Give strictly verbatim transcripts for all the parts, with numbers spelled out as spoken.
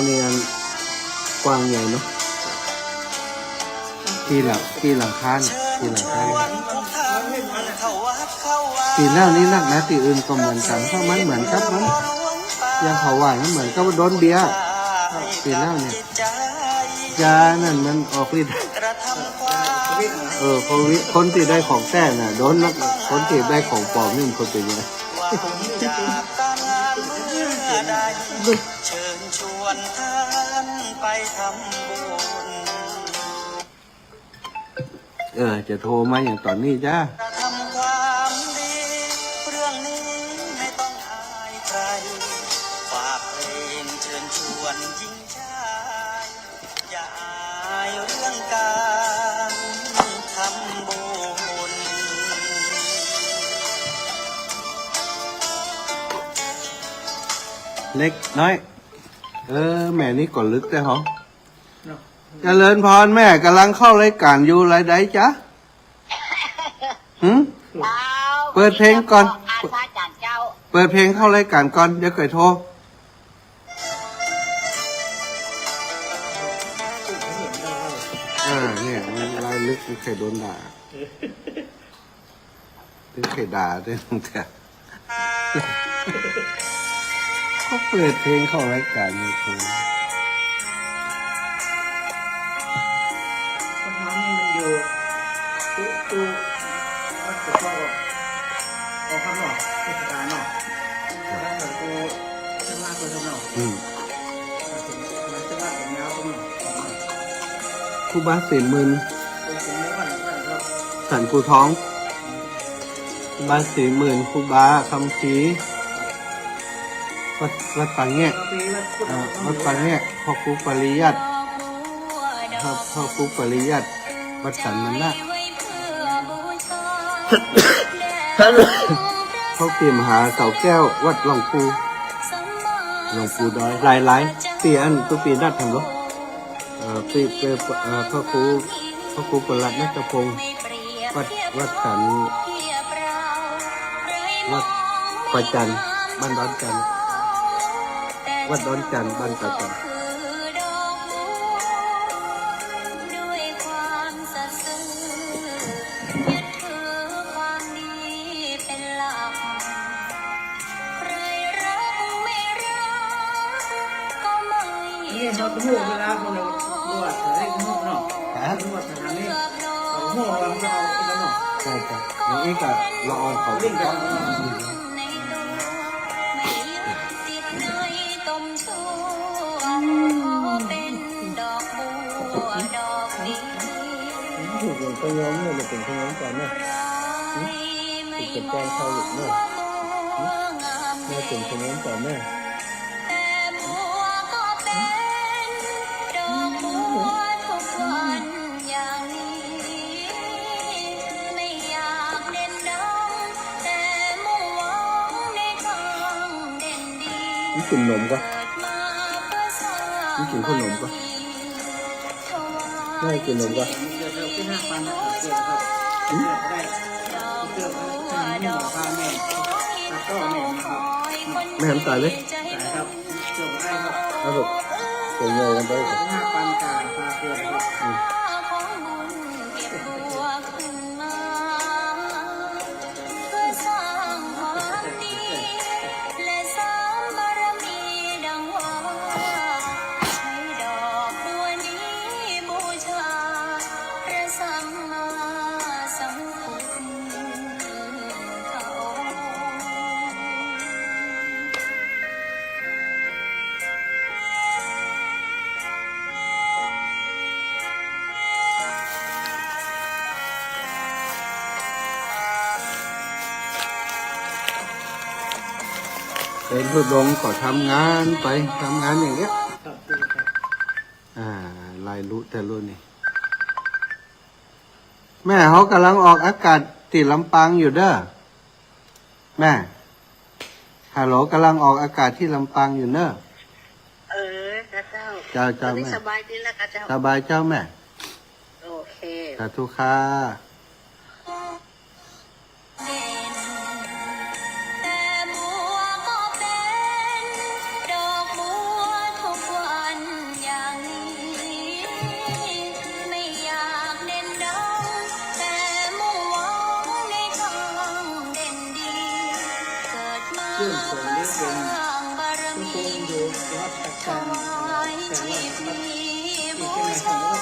นี่กว้างใหญ่เนาะ กี่หลัง กี่หลังคาเนี่ย กี่หลังคาเนี่ย ตี้แหลวนี้นักนะ ตี้อื่นก็เหมือนกั๋น เพราะมันเหมือนกับมัน อย่างเขาว่ามันเหมือนกับโดนเบียร์ ตี้แหลวเนี่ย ยานั่นมันออกฤทธิ์ เออ โควิด คนตี้ได้ของแต๊น่ะ โดนนัก คนตี้ได้ของปลอมนี่มันคนเป๋นไง เชิญชวนท่านไปทำบุญ เออ จะโทรมาอย่างต๋อนนี้จ้า ทำความดี เรื่องนี้ไม่ต้องอายใคร ฝากเพลงเชิญชวนหญิงชาย อย่าอายเรื่องการทำบุญ เล็กน้อย เออ แม่นี่ก็ลึกแต่หอ เจริญพรแม่ ก่ำลังเข้ารายก๋านอยู่ รายใดจ๊ะ หึ เปิดเพลงก่อน เปิดเพลงเข้ารายก๋านก่อน เดี๋ยวก่อยโทร เออ เนี่ย มันรายลึก มันเคยโดนด่า เพิ่งเคยด่าด้วย ตั้งแต่ เขาเปิดเพลงเข้ารายก๋านนี่ คนคนนี้มันอยู่ ตู้ ตู้ วัดหลวงปู่ ออกข้างนอกเทศกาลเนาะ ครับ แล้วหลวงปู่เจ้าว่าคนเนาะ อืม มาถึง มาถึงวัดหลวงปู่เนาะ ครูบาศรีหมื่น สันปู่ทอง ครูบาศรีหมื่น ครูบาคัมภีร์ วัด วัดปางแงะ อ่า วัดปางแงะ พ่อครูปริยัติ ครับ พ่อครูปริยัติ วัดสันมณะ พ่อครูมหาเสาแก้ว วัดหลวงปู่ หลวงปู่ดอย หลายๆ ตี้อั้น ตุ๊ปีนัดทำหรอ เอ่อ ปี ปี เอ่อ พระครู พระครูประหลัดนัทพงศ์ วัด วัดสัน วัดป่าจันทร์ บ้านดอนจันทร์ วัดดอนจันทร์ บ้านป่าจันทร์ นี่เขาจะพูดเวลาคนละบวชอะไรก็เนาะ ฮะ บวชสถานี เขาพูดเราก็เอาไปแล้วเนาะ ใช่ครับ อย่างนี้ก็ละออนเขาเล่นกัน ถูกหลวงพ่อย้อมเนี่ย มันเป็นขนมก่อนนะ หึ ถูกกับแกงข้าวหลุดเนี่ย หึ แม่เป็นขนมก่อนแม่ นี่กิ๋นหนมก่อ นี่กิ๋นข้าวหนมก่อ แม่กิ๋นหนมก่อ หึ แม่ทำต๋ายเลย ครับผม ส่งเงากันไป อืม เป็นธุดงค์ก็ทำงานไป ทำงานอย่างเงี้ย ครับ อ่า ลายลุแต่ลุนี่ แม่ เขาก่ำลังออกอากาศตี้ลำปางอยู่เน่อ แม่ ฮัลโหล ก่ำลังออกอากาศตี้ลำปางอยู่เน่อ เออ เจ้า เจ้า เจ้า ต๋อนนี้ แม่ สบายดีแล้วค่ะเจ้า สบายเจ้าแม่ โอเค สาธุค่ะ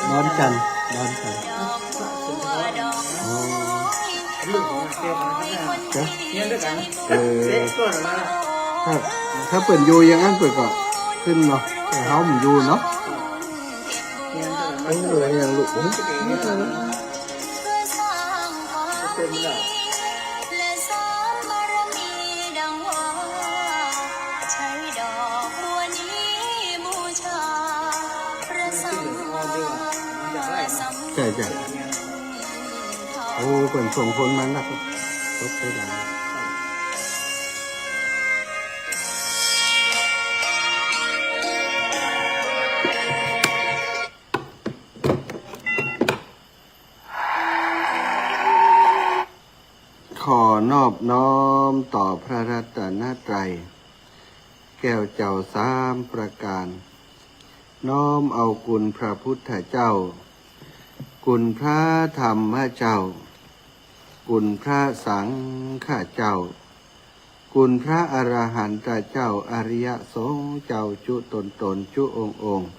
ดอนจันทน์ ดอนจันทน์ อ๋อ เรื่องของเกี่ยวกับ จ๊ะ เนี่ยด้วยกัน เออ เตะก้อนออกมา ถ้า ถ้าเปิ้นอยู่อย่างนั้นเปิ้นก็ขึ้นเนาะ แต่เฮาบ่อยู่เนาะ เนี่ยด้วยกัน เออ อย่างลูก เออ เต็มแล้ว ใช่ ใช่ โอ้ เปิ้นส่งคนมานัก ตกไปหลาย ขอนอบน้อมต่อพระรัตนตรัย แก้วเจ้าสามประการ น้อมเอาคุณพระพุทธเจ้า คุณพระธรรมเจ้า คุณพระสังฆเจ้า คุณพระอรหันตเจ้า อริยสงฆ์เจ้าจุ๊ต๋นๆ จุ๊องค์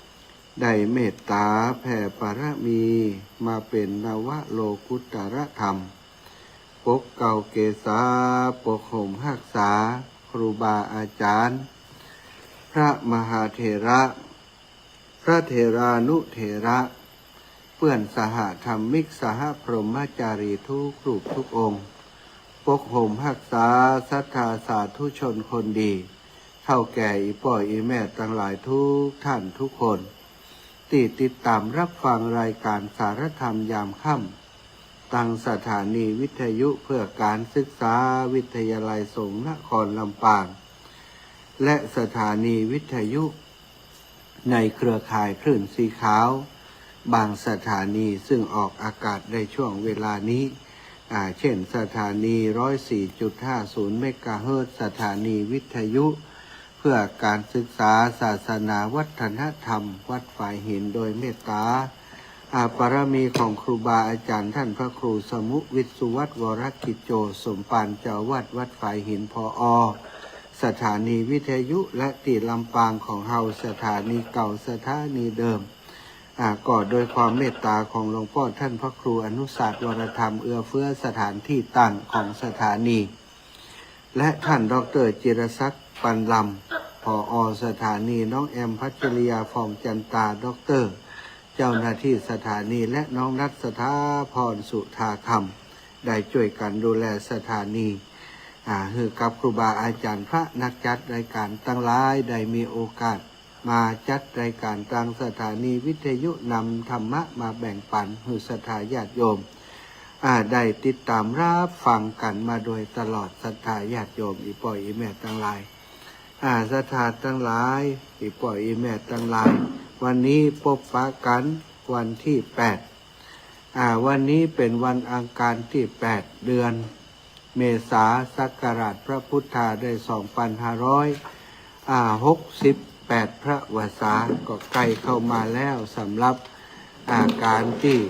ๆ ได้เมตต๋าแผ่ปารมีมาเป๋นนวโลกุตตรธรรม ปกเกล้าเกษา ปกห่มฮักษา ครูบาอาจ๋ารย์ พระมหาเถระ พระเถรานุเถระ เปื้อนสหธรรมิก สหพรหมจารีทุกรูปทุกองค์ ปกห่มฮักษาศรัทธาสาธุชนคนดี เฒ่าแก่อี่ป้ออี่แม่ตังหลายทุกท่านทุกคน ตี้ติดต๋ามฮับฟังรายก๋านสารธรรมยามค่ำ ตังสถานีวิทยุเพื่อการศึกษาวิทยาลัยสงฆ์นครลำปาง และสถานีวิทยุ ในเครือข่ายคลื่นสีขาว บางสถานีซึ่งออกอากาศในช่วงเวลานี้ อ่า เช่น สถานี ร้อยสี่จุดห้าศูนย์ เมกะเฮิรตซ์ สถานีวิทยุเพื่อการศึกษาศาสนาวัฒนธรรมวัดฝายหิน โดยเมตต๋า อ่า ปารมีของครูบาอาจ๋ารย์ท่านพระครูสมุห์ วิศวัฒน์ วรกิจโจ สมภาร เจ้าอาวาสวัดฝายหิน ผอ สถานีวิทยุ และตี้ลำปางของเฮา สถานีเก่า สถานีเดิม อ่า ก็โดยความเมตต๋าของหลวงป้อท่านพระครูอนุศาสน์ วรธรรม เอื้อเฟื้อสถานที่ตั้งของสถานี และท่านด็อกเตอร์จิรศักดิ์ ปันลำ ผอ สถานี น้องแอม พัชริยา ฟองจันตา ด็อกเตอร์ เจ้าหน้าที่สถานี และน้องนัท สถาพร สุธาคำ ได้จ้วยกั๋นดูแลสถานี อ่า หื้อกับครูบาอาจ๋ารย์พระนักจัดรายก๋านตังหลายได้มีโอกาสมาจัดรายก๋านตางสถานีวิทยุนำธรรมะมาแบ่งปั๋นหื้อศรัทธาญาติโยม อ่า ได้ติดต๋ามฮับฟังกั๋นมาโดยตลอด ศรัทธาญาติโยมอี่ป้ออี่แม่ตังหลาย อ่า ศรัทธาตังหลาย อี่ป้ออี่แม่ตังหลาย วันนี้ปบปะกั๋นวันตี้แปด อ่า วันนี้เป๋นวันอังคารตี้แปด เดือนเมษา ศักราชพระพุทธาได้สองปันห้าร้อย อ่า หกสิบแปด พระวรรษา ก็ใก้เข้ามาแล้วสำหรับ อ่า ก๋านตี้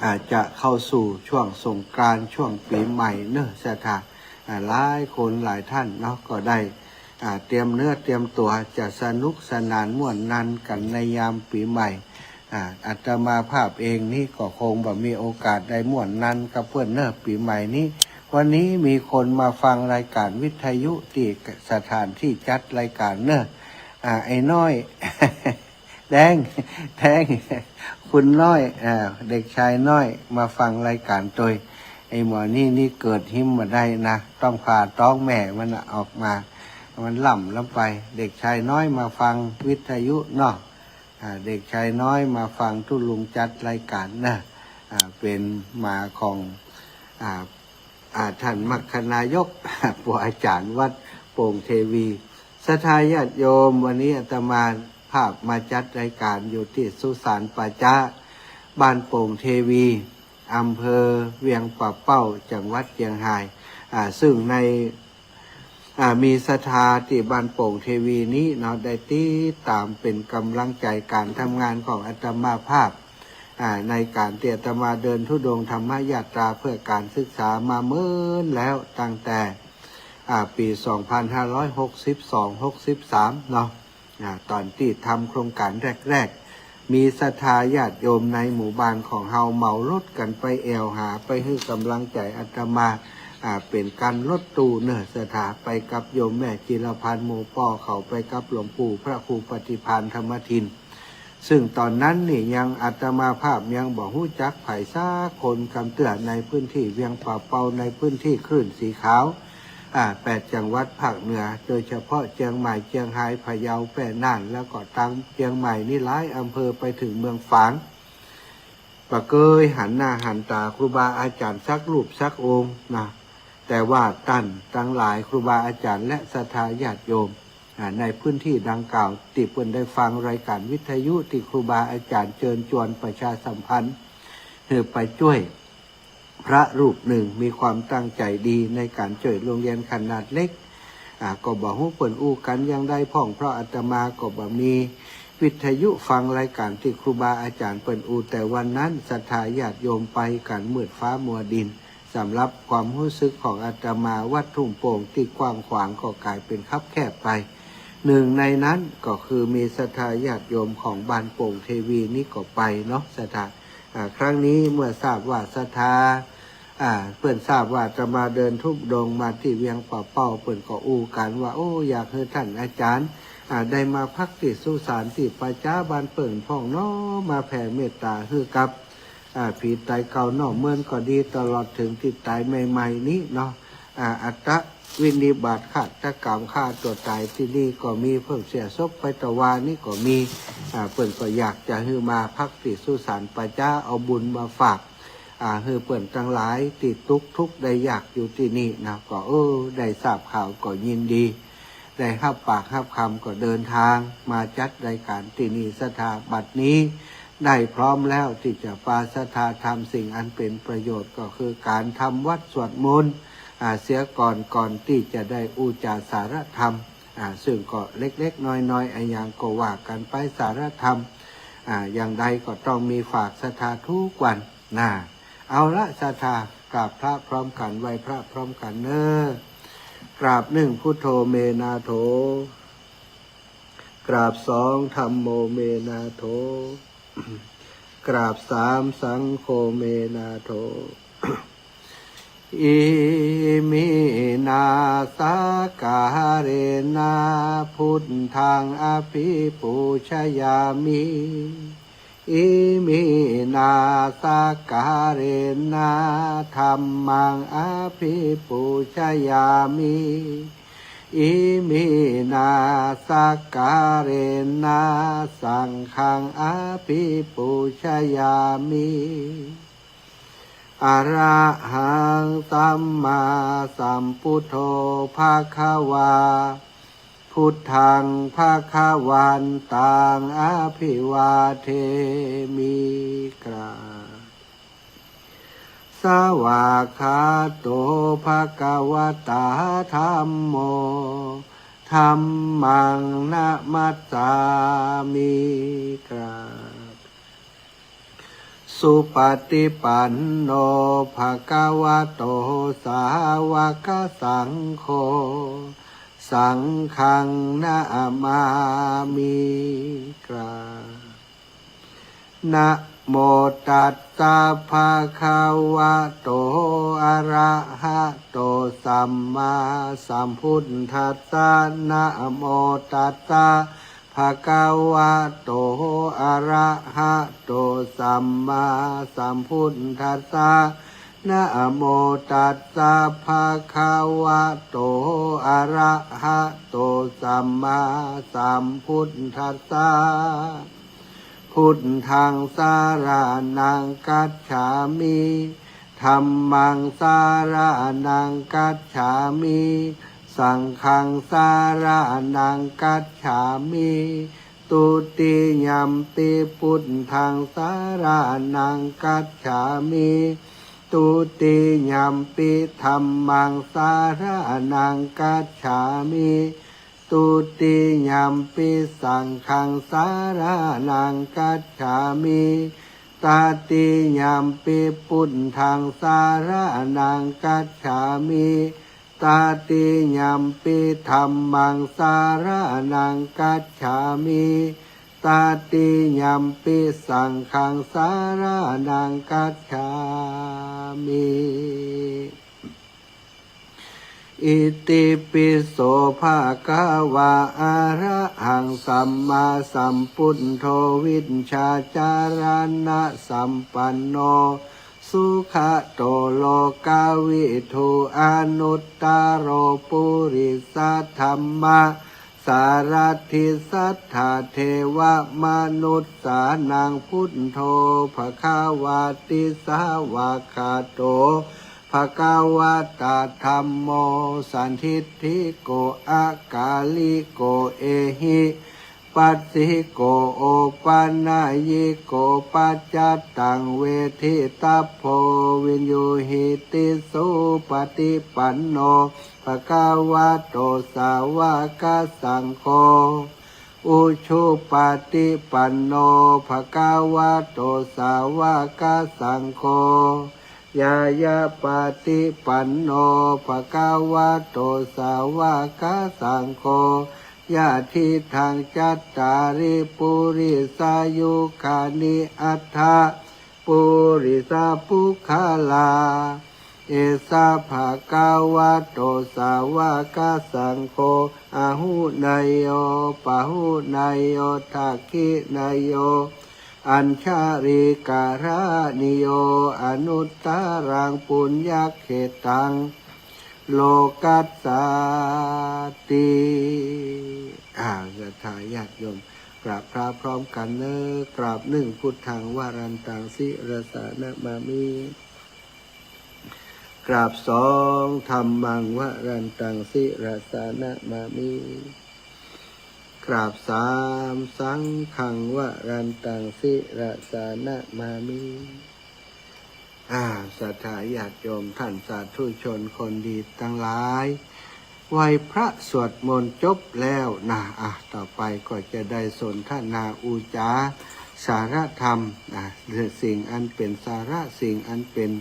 อ่า จะเข้าสู่ช่วงสงกรานต์ ช่วงปี๋ใหม่เนาะ ศรัทธา อ่า หลายคนหลายท่านเนาะ ก็ได้ อ่า เตรียมเนื้อเตรียมตั๋วจะสนุกสนานม่วนนันกั๋นในยามปี๋ใหม่ อ่า อาตมาภาพเองนี้ก็คงบ่มีโอกาสได้ม่วนนันกับเปิ้นเนาะ ปี๋ใหม่นี้ วันนี้มีคนมาฟังรายก๋านวิทยุตี้สถานตี้จัดรายก๋านเนาะ อ่า ไอ้น้อย แดง แดง คุณน้อย อ่า เด็กชายน้อยมาฟังรายก๋านตวย ไอ้หมอนี่นี่เกิดหิ้มบ่ได้นะ ต้องผ่าต๊องแม่มันน่ะออกมา มันล่ำล้ำไป เด็กชายน้อยมาฟังวิทยุเนาะ อ่า เด็กชายน้อยมาฟังตุ๊ลุงจัดรายก๋านนะ อ่า เป๋นหมาของ อ่า อ่า ท่านมรรคนายก ปู่อาจ๋ารย์วัดโป่งเทวี ศรัทธาญาติโยม วันนี้อาตมาภาพมาจัดรายก๋านอยู่ตี้สุสานป่าจ๊า บ้านโป่งเทวี อำเภอเวียงป่าเป้า จังหวัดเจียงฮาย อ่า ซึ่งใน อ่า มีศรัทธาตี้บ้านโป่งเทวีนี้เนาะ ได้ติดต๋ามเป๋นก๋ำลังใจ๋ก๋านทำงานของอาตมาภาพ อ่า ในก๋านตี้อาตมาเดินธุดงค์ธรรมยาตราเพื่อก๋านศึกษามาเมินแล้วตั้งแต่ อ่า ปี๋สองปันห้าร้อยหกสิบสอง หกสิบสาม เนาะ อ่า ต๋อนตี้ทำโครงก๋านแรก มีศรัทธาญาติโยมในหมู่บ้านของเฮาเหมารถกั๋นไปแอ่วหา ไปหื้อก๋ำลังใจ๋อาตมา อ่า เป๋นกั๋นรถตู้เน่อ ศรัทธา ไปกับโยมแม่จิรพันธ์หมู่ป้อเขา ไปกับหลวงปู่พระครูปฏิภาณธรรมทิน ซึ่งต๋อนนั้นนี่ยังอาตมาภาพยังบ่ฮู้จักใผสักคนกำเตื้อในพื้นที่เวียงป่าเปา ในพื้นที่คลื่นสีขาว อ่า แปดจังหวัดภาคเหนือ โดยเฉพาะเจียงใหม่ เจียงฮาย พะเยา แป้น่าน แล้วก็ตางเจียงใหม่นี่หลายอำเภอไปเถิงเมืองฝาง บ่เกยหันหน้าหันต๋าครูบาอาจ๋ารย์สักรูปสักองค์นะ แต่ว่าต้านตังหลายครูบาอาจ๋ารย์และศรัทธาญาติโยม อ่า ในพื้นที่ดังกล่าว ตี้เปิ้นได้ฟังรายก๋านวิทยุตี้ครูบาอาจ๋ารย์เจิญจวนประชาสัมพันธ์ หื้อไปจ้วย พระรูปนึ่งมีความตั้งใจ๋ดีในก๋านจ้วยโฮงเฮียนขนาดเล็ก อ่า ก็บ่ฮู้เปิ้นอู้กั๋นอย่างใดพ่อง เพราะอาตมาก็บ่มีวิทยุฟังรายก๋านตี้ครูบาอาจ๋ารย์เปิ้นอู้ แต่วันนั้นศรัทธาญาติโยมไปกั๋นมืดฟ้ามัวดิน สำหรับความฮู้สึกของอาตมา วัดทุ่งโป่งตี้กว้างขวางก็ก๋ายเป๋นคับแคบไป นึ่งในนั้นก็คือมีศรัทธาญาติโยมของบ้านโป่งเทวีนี่ก็ไปเนาะ ศรัทธา อ่า ครั้งนี้เมื่อทราบว่าศรัทธา อ่า เปิ้นทราบว่าอาตมาเดินธุดงค์มาตี้เวียงป่าเป้า เปิ้นก็อู้กั๋นว่า โอ้ อยากหื้อต้านอาจ๋ารย์ อ่า ได้มาพักตี้สุสานตี้ป่าจ๊าบ้านเปิ้นพ่องเนาะ มาแผ่เมตต๋าหื้อกับ อ่า ผีต๋ายเก่านอกเมินก็ดี ตลอดเถิงตี้ต๋ายใหม่ๆ นี้เนาะ อ่า อัตตวินิบาตฆาตกรรมฆ่าตั๋วต๋ายตี้นี่ก็มี เพิ่งเสียศพไปตะวานี้ก็มี อ่า เปิ้นก็อยากจะหื้อมาพักตี้สุสานป่าจ๊า เอาบุญมาฝาก อ่า หื้อเปิ้นตังหลายตี้ตุ๊กทุกข์ได้ยากอยู่ตี้นี่นะ ก็ เออ ได้ทราบข่าวก็ยินดี ได้ฮับปากฮับคำก็เดินทางมาจัดรายก๋านตี้นี่ ศรัทธา บัดนี้ได้พร้อมแล้วตี้จะปาศรัทธาทำสิ่งอันเป๋นประโยชน์ ก็คือก๋านทำวัตรสวดมนต์ อ่า เสียก่อน ก่อนตี้จะได้อู้จ๋าสารธรรม อ่า ซึ่งก็เล็กๆ น้อยๆ อะหยังก็ว่ากั๋นไป สารธรรม อ่า อย่างใดก็ต้องมีฝากศรัทธากู้วัน น่า เอาละ ศรัทธา กราบพระพร้อมกั๋น ไหว้พระพร้อมกั๋นเน่อ กราบนึ่ง พุทโธ เม นาโถ กราบสอง ธัมโม เม นาโถ กราบสาม สังโฆ เม นาโถ อิมินา สักการะนะ พุทธัง อภิปูชยามิ อิมินา สักการะนะ ธัมมัง อภิปูชยามิ อิมินา สักการะนะ สังฆัง อภิปูชยามิ อะระหัง สัมมาสัมพุทโธ ภะคะวา พุทธัง ภะคะวันตัง อะภิวาเทมิ กราบ สวากขาโต ภะคะวะตา ธัมโม ธัมมัง นะมัสสามิ กราบ สุปฏิปันโน ภะคะวะโต สาวกสังโฆ สังฆัง นะมามิ กราบ นะโมตัสสะ ภะคะวะโต อะระหะโต สัมมาสัมพุทธัสสะ นะโมตัสสะ ภะคะวะโต อะระหะโต สัมมาสัมพุทธัสสะ นะโมตัสสะ ภะคะวะโต อะระหะโต สัมมาสัมพุทธัสสะ พุทธัง สะระณัง คัจฉามิ ธัมมัง สะระณัง คัจฉามิ สังฆัง สะระณัง คัจฉามิ ตุติยัมปิ พุทธัง สะระณัง คัจฉามิ ตุติยัมปิ ธัมมัง สะระณัง คัจฉามิ ตุติยัมปิ สังฆัง สะระณัง คัจฉามิ ตติยัมปิ พุทธัง สะระณัง คัจฉามิ ตติยัมปิ ธัมมัง สะระณัง คัจฉามิ ตติยัมปิสังฆังสะระณังคัจฉามิ อิติปิโสภะคะวา อะระหังสัมมาสัมปุทโธ วิชชาจารณะสัมปันโน สุขะโตโลกะวิทู อนุตตะโรปุริสะธัมมะ สารัตถิสัตถาเทวะมนุสสานัง พุทโธภะคะวาติ สะวากขาโตภะคะวะตา ธัมโมสันทิฏฐิโก อะกาลิโก เอหิปัสสิโก โอปะนะยิโก ปัจจัตตังเวทิตัพโพ วิญญูหิติ สุปะฏิปันโน ภะคะวะโต สาวะกะสังโฆ อุชุปะฏิปันโน ภะคะวะโต สาวะกะสังโฆ ญาญาปะฏิปันโน ภะคะวะโต สาวะกะสังโฆ ยะถิตัง จัตตาริ ปุริสายุคานิ อัตถะ ปุริสาปุคคลา เอสะ ภะคะวะโต สาวะกะสังโฆ อาหุเนยโย ปาหุเนยโย ทักขิเนยโย อัญชลีกะรณีโย อนุตตะรังปุญญะเขตัง โลกัสสาติ อ่า ศรัทธาญาติโยม กราบพระพร้อมกั๋นเนาะ กราบ หนึ่ง พุทธัง วรันตัง ศิรสา นะมามิ กราบ สอง ธัมมัง วรันตัง ศิรสา นะมามิ กราบ สาม สังฆัง วรันตัง ศิรสา นะมามิ อ่า ศรัทธาญาติโยม ท่านสาธุชนคนดีตังหลาย ไหว้พระสวดมนต์จบแล้วนะ อ่ะ ต่อไปก็จะได้สนทนาอู้จ๋าสาระธรรม อ่ะ สิ่งอันเป๋นสาระ สิ่งอันเป๋น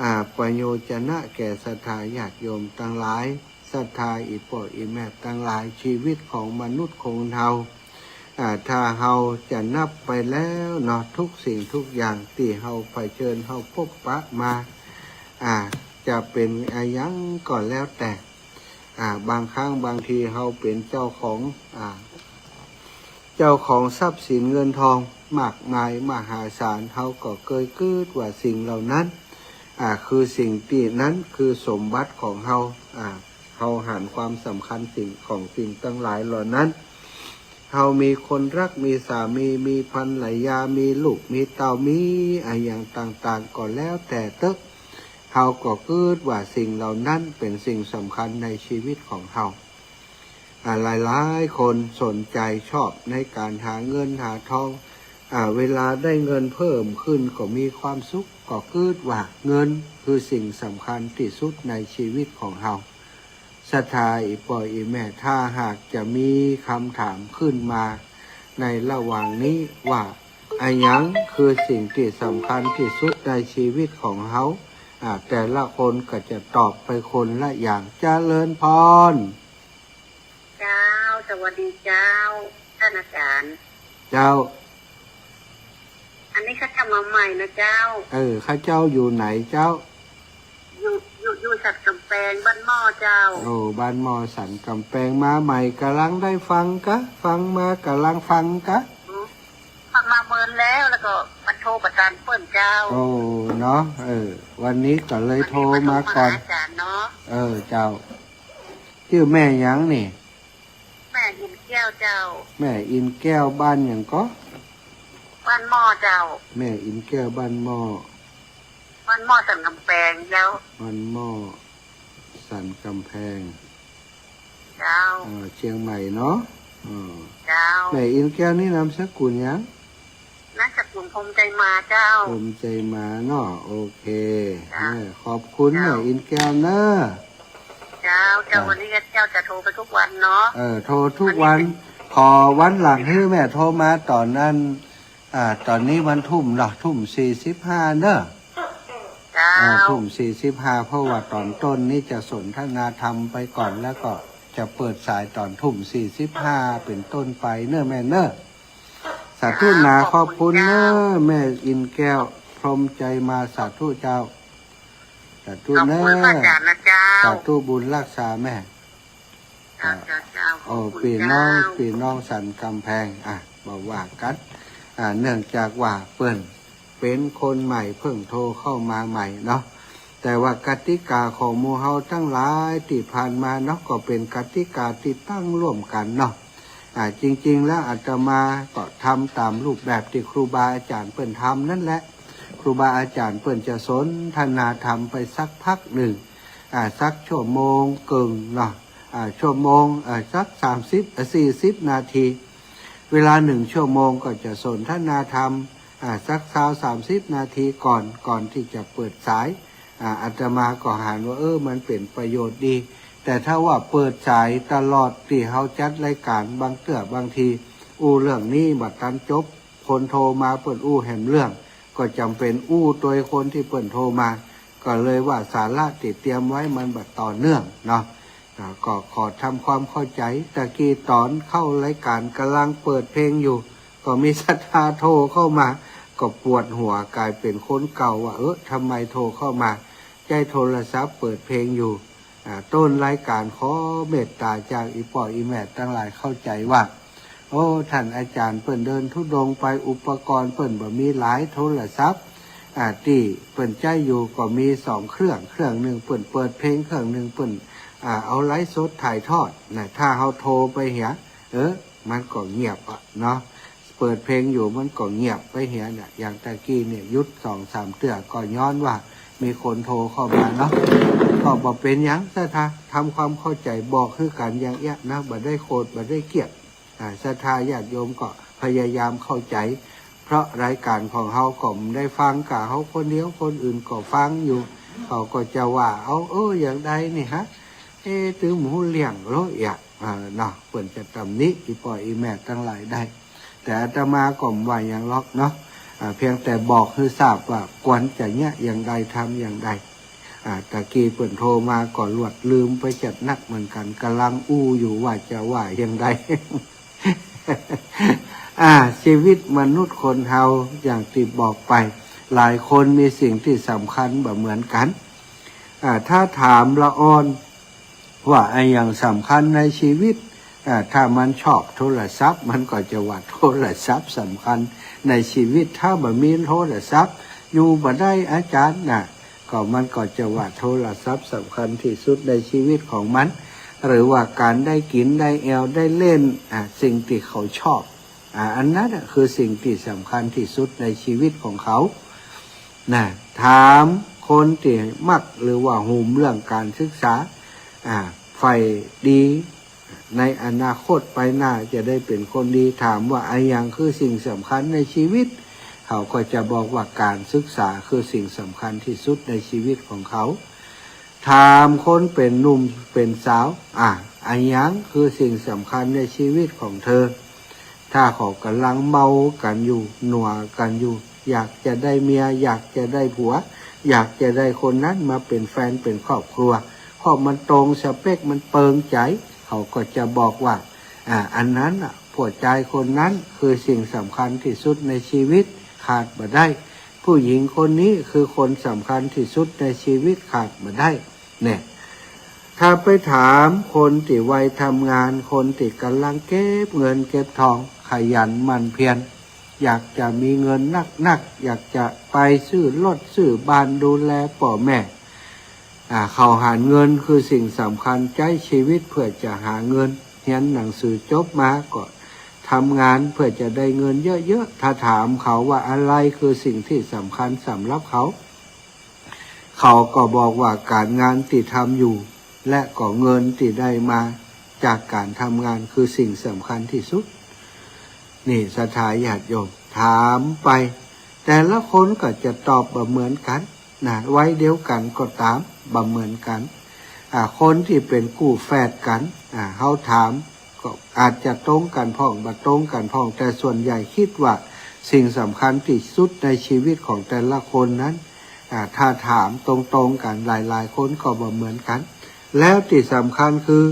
อ่า ประโยชนะแก่ศรัทธาญาติโยมตังหลาย ศรัทธาอี่ป้ออี่แม่ตังหลาย ชีวิตของมนุษย์ของเฮา อ่า ถ้าเฮาจะนับไปแล้วเนาะ ทุกสิ่งทุกอย่างตี้เฮาเผชิญ เฮาพบปะมา อ่า จะเป๋นอะหยังก็แล้วแต่ อ่า บางครั้งบางทีเฮาเป๋นเจ้าของ อ่า เจ้าของทรัพย์สินเงินทองมากมายมหาศาล เฮาก็เกยกึ๊ดว่าสิ่งเหล่านั้น อ่า คือสิ่งตี้นั้นคือสมบัติของเฮา อ่า เฮาหันความสำคัญสิ่งของสิ่งตังหลายเหล่านั้น เฮามีคนรัก มีสามี มีภรรยา มีลูก มีเต้า มีอะหยังต่างๆ ก็แล้วแต่เต๊อะ เฮาก็กึ๊ดว่าสิ่งเหล่านั้นเป๋นสิ่งสำคัญในชีวิตของเฮา อ่า หลายๆ คนสนใจชอบในการหาเงินหาทอง อ่า เวลาได้เงินเพิ่มขึ้นก็มีความสุข ก็กึ๊ดว่าเงินคือสิ่งสำคัญตี้สุดในชีวิตของเฮา ศรัทธาอี่ป้ออี่แม่ ถ้าหากจะมีคำถามขึ้นมาในระหว่างนี้ว่า อะหยังคือสิ่งตี้สำคัญตี้สุดในชีวิตของเฮา อ่า แต่ละคนก็จะตอบไปคนละอย่าง เจริญพร เจ้า สวัสดีเจ้า ท่านอาจารย์ เจ้า อันนี้ข้าเจ้ามาใหม่นะเจ้า เออ ข้าเจ้าอยู่ไหนเจ้า อยู่ อยู่ อยู่สันก๋ำแปง บ้านหม้อเจ้า โอ้ บ้านหม้อสันก๋ำแปง มาใหม่ก่ำลังได้ฟังกะ ฟังมากำลังฟังกะ ฟังมาเมินแล้ว แล้วก็มาโทรประสานเปิ้นเจ้า โอ้ เนาะ เออ วันนี้ก็เลยโทรมาก่อน อันนี้มาโทรมาหาอาจารย์เนาะ เออ เจ้า จื้อแม่หยังนี่ แม่อินแก้วเจ้า แม่อินแก้วบ้านหยังก็ บ้านหม้อเจ้า แม่อินแก้วบ้านหม้อ บ้านหม้อสันก๋ำแปงเจ้า บ้านหม้อสันก๋ำแปง เจ้า เอ่อ เชียงใหม่เนาะ เออ เจ้า แม่อินแก้วนี่นามสกุลหยัง นามสกุลพรหมใจมาเจ้า พรหมใจมาเนาะ โอเค เจ้า แม่ขอบคุณ เจ้า แม่อินแก้วเนอะ เจ้า เจ้า เจ้า วันนี้เจ้าจะโทรไปทุกวันเนาะ เออ โทรทุกวัน วันนี้เป็น ขอวันหลังหื้อแม่โทรมาต๋อนนั้น อ่า ต๋อนนี้มันทุ่มเนาะ ทุ่มสี่สิบห้าเนอะ เจ้า อ่า ทุ่มสี่สิบห้า เพราะว่าต๋อนต้นนี้จะสนทนาธรรมไปก่อน แล้วก็จะเปิดสายต๋อนทุ่มสี่สิบห้าเป๋นต้นไปเนอะแม่เนอะ สาธุหนา ขอบคุณเจ้า ขอบคุณเจ้า เน้อ แม่อินแก้ว พรหมใจมา สาธุเจ้า สาธุเน้อ ขอบคุณพระอาจารย์นะเจ้า สาธุบุญรักษาแม่ เจ้า เจ้า เจ้า ขอบคุณ โอ้ เจ้า ปี้น้อง ปี้น้องสันกำแพง อ่ะ บ่ว่ากั๋น อ่ะ เนื่องจากว่าเปิ้นเป๋นคนใหม่ เพิ่งโทรเข้ามาใหม่เนาะ แต่ว่ากติกาของหมู่เฮาตังหลายตี้ผ่านมาเนาะ ก็เป๋นกติกาตี้ตั้งร่วมกั๋นเนาะ อ่า จริงๆ แล้วอาตมาก็ทำต๋ามรูปแบบตี้ครูบาอาจ๋ารย์เปิ้นทำนั่นแหละ ครูบาอาจ๋ารย์เปิ้นจะสนทนาธรรมไปสักพักนึ่ง อ่า สักชั่วโมงเกิ่งเนาะ อ่า ชั่วโมง อ่า สักสามสิบ อ่า สี่สิบนาที เวลานึ่งชั่วโมงก็จะสนทนาธรรม อ่า สักซาวสามสิบนาทีก่อน ก่อนตี้จะเปิดสาย อ่า อาตมาก็หันว่า เออ มันเป๋นประโยชน์ดี แต่ถ้าว่าเปิดสายตลอดตี้เฮาจัดรายก๋าน บางเตื้อบางที อู้เรื่องนี้บ่ตันจบ คนโทรมาเปิ้นอู้แหมเรื่อง ก็จ๋ำเป๋นอู้ตวยคนตี้เปิ้นโทรมา ก็เลยว่าสาระตี้เตรียมไว้มันบ่ต่อเนื่องเนาะ อ่า ก็ขอทำความเข้าใจ๋ ตะกี้ต๋อนเข้ารายก๋านก่ำลังเปิดเพลงอยู่ ก็มีศรัทธาโทรเข้ามา ก็ปวดหัวก๋ายเป๋นคนเก่าว่า เออ ทำไมโทรเข้ามา ใจ๊โทรศัพท์เปิดเพลงอยู่ อ่า ต้นรายก๋านขอเมตต๋าจากอี่ป้ออี่แม่ตังหลายเข้าใจ๋ว่า โอ้ ต้านอาจ๋ารย์เปิ้นเดินธุดงค์ไป อุปกรณ์เปิ้นบ่มีหลาย โทรศัพท์ อ่า ตี้เปิ้นใจ๊อยู่ก็มีสองเครื่อง เครื่องนึ่งเปิ้นเปิดเพลง เครื่องนึ่งเปิ้น อ่า เอาไลฟ์สดถ่ายทอดนะ ถ้าเฮาโทรไปเหีย เออ มันก็เงียบอะเนาะ เปิดเพลงอยู่มันก็เงียบไปเหียเนี่ย อย่างตะกี้เนี่ยหยุดสองสามเตื้อ ก็ย้อนว่ามีคนโทรเข้ามาเนาะ ก็บ่เป๋นหยัง ศรัทธาทำความเข้าใจ๋บอกหื้อกั๋นอย่างเอี้ยนะ บ่ได้โขด บ่ได้เกลียด อ่า ศรัทธาญาติโยมก็พยายามเข้าใจ๋ เพราะรายก๋านของเฮาก็บ่ได้ฟังก้าเฮาคนเดียว คนอื่นก็ฟังอยู่ เขาก็จะว่า เอา เออ อย่างใดนี่ฮะ เอ๊ะ ตึงบ่ฮู้เรื่องเลยอะ อ่า เนาะ เปิ้นจะตำหนิอี่ป้ออี่แม่ตังหลายได้ แต่อาตมาก็บ่ว่าหยังหรอกเนาะ อ่า เพียงแต่บอกหื้อทราบว่าควรจะเยียะอย่างใด ทำอย่างใด อ่า ตะกี้เปิ้นโทรมาก็หลวดลืมไปจัดนักเหมือนกั๋น ก่ำลังอู้อยู่ว่าจะว่าอย่างใด อ่า ชีวิตมนุษย์คนเฮาอย่างตี้บอกไป หลายคนมีสิ่งตี้สำคัญบ่เหมือนกั๋น อ่า ถ้าถามละอ่อน ว่าอะหยังสำคัญในชีวิต อ่า ถ้ามันชอบโทรศัพท์ มันก็จะว่าโทรศัพท์สำคัญในชีวิต ถ้าบ่มีโทรศัพท์ อยู่บ่ได้อาจ๋ารย์นะ ก็มันก็จะว่าโทรศัพท์สำคัญตี้สุดในชีวิตของมัน หรือว่าก๋านได้กิ๋นได้แอ่วได้เล่น อ่า สิ่งตี้เขาชอบ อ่า อันนั้นน่ะคือสิ่งตี้สำคัญตี้สุดในชีวิตของเขา นะ ถามคนตี้มักหรือว่าฮู้เรื่องก๋านศึกษา อ่า ใฝ่ดีในอนาคตไปหน้าจะได้เป๋นคนดี ถามว่าอะหยังคือสิ่งสำคัญในชีวิต เขาก็จะบอกว่าก๋านศึกษาคือสิ่งสำคัญตี้สุดในชีวิตของเขา ถามคนเป๋นหนุ่มเป๋นสาว อ่ะ อะหยังคือสิ่งสำคัญในชีวิตของเธอ ถ้าเขาก่ำลังเมากั๋นอยู่ หนัวกั๋นอยู่ อยากจะได้เมีย อยากจะได้ผัว อยากจะได้คนนั้นมาเป๋นแฟนเป๋นครอบครัว เพราะมันตรงสเปค มันเปิงใจ๋ เขาก็จะบอกว่า อ่า อันนั้นน่ะ ผู้จายคนนั้นคือสิ่งสำคัญตี้สุดในชีวิต ขาดบ่ได้ ผู้หญิงคนนี้คือคนสำคัญตี้สุดในชีวิต ขาดบ่ได้ เนี่ย ถ้าไปถามคนตี้วัยทำงาน คนตี้ก่ำลังเก็บเงินเก็บทอง ขยันหมั่นเพียร อยากจะมีเงินนักๆ อยากจะไปซื้อรถซื้อบ้านดูแลป้อแม่ อ่า เขาหันเงินคือสิ่งสำคัญ ใจ๊ชีวิตเพื่อจะหาเงิน เฮียนหนังสือจบมาก็ทำงานเพื่อจะได้เงินเยอะๆ ถ้าถามเขาว่าอะไรคือสิ่งตี้สำคัญสำหรับเขา เขาก็บอกว่าก๋านงานตี้ทำอยู่ และก็เงินตี้ได้มาจากก๋านทำงานคือสิ่งสำคัญตี้สุด นี่ศรัทธาญาติโยม ถามไป แต่ละคนก็จะตอบบ่เหมือนกั๋นนะ วัยเดียวกั๋นก็ต๋าม บ่เหมือนกั๋น อ่า คนตี้เป๋นกู้แฝดกั๋น อ่า เฮาถามก็อาจจะตรงกั๋นพ่อง บ่ตรงกั๋นพ่อง แต่ส่วนใหญ่กึ๊ดว่าสิ่งสำคัญตี้สุดในชีวิตของแต่ละคนนั้น อ่า ถ้าถามตรงๆ กั๋นหลายๆ คนก็บ่เหมือนกั๋น แล้วตี้สำคัญคือ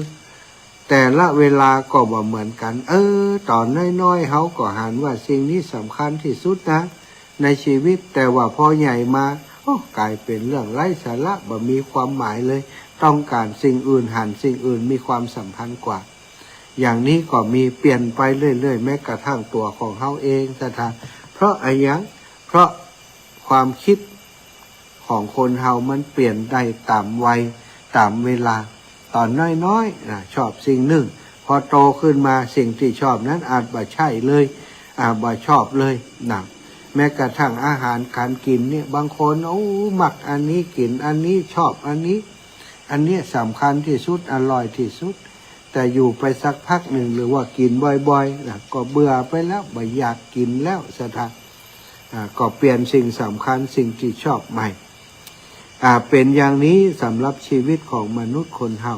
แต่ละเวลาก็บ่เหมือนกั๋น เออ ต๋อนน้อยๆ เฮาก็หันว่าสิ่งนี้สำคัญตี้สุดนะ ในชีวิต แต่ว่าพอใหญ่มา โอ้ ก๋ายเป๋นเรื่องไร้สาระ บ่มีความหมายเลย ต้องก๋านสิ่งอื่น หันสิ่งอื่นมีความสำคัญกว่า อย่างนี้ก็มีเปลี่ยนไปเรื่อยๆ แม้กระทั่งตั๋วของเฮาเองศรัทธา เพราะอะหยัง เพราะความกึ๊ดของคนเฮามันเปลี่ยนได้ต๋ามวัย ต๋ามเวลา ต๋อนน้อยๆ นะ ชอบสิ่งนึ่ง พอโตขึ้นมาสิ่งตี้ชอบนั้นอาจบ่ใจ้เลย อ่า บ่ชอบเลยนะ แม้กระทั่งอาหารก๋านกิ๋นเนี่ย บางคน โอ้ มักอันนี้ กิ๋นอันนี้ ชอบอันนี้ อันเนี้ยสำคัญตี้สุด อร่อยตี้สุด แต่อยู่ไปสักพักนึ่ง หรือว่ากิ๋นบ่อยๆ นะ ก็เบื่อไปแล้ว บ่อยากกิ๋นแล้วศรัทธา อ่า ก็เปลี่ยนสิ่งสำคัญ สิ่งตี้ชอบใหม่ อ่า เป๋นอย่างนี้สำหรับชีวิตของมนุษย์คนเฮา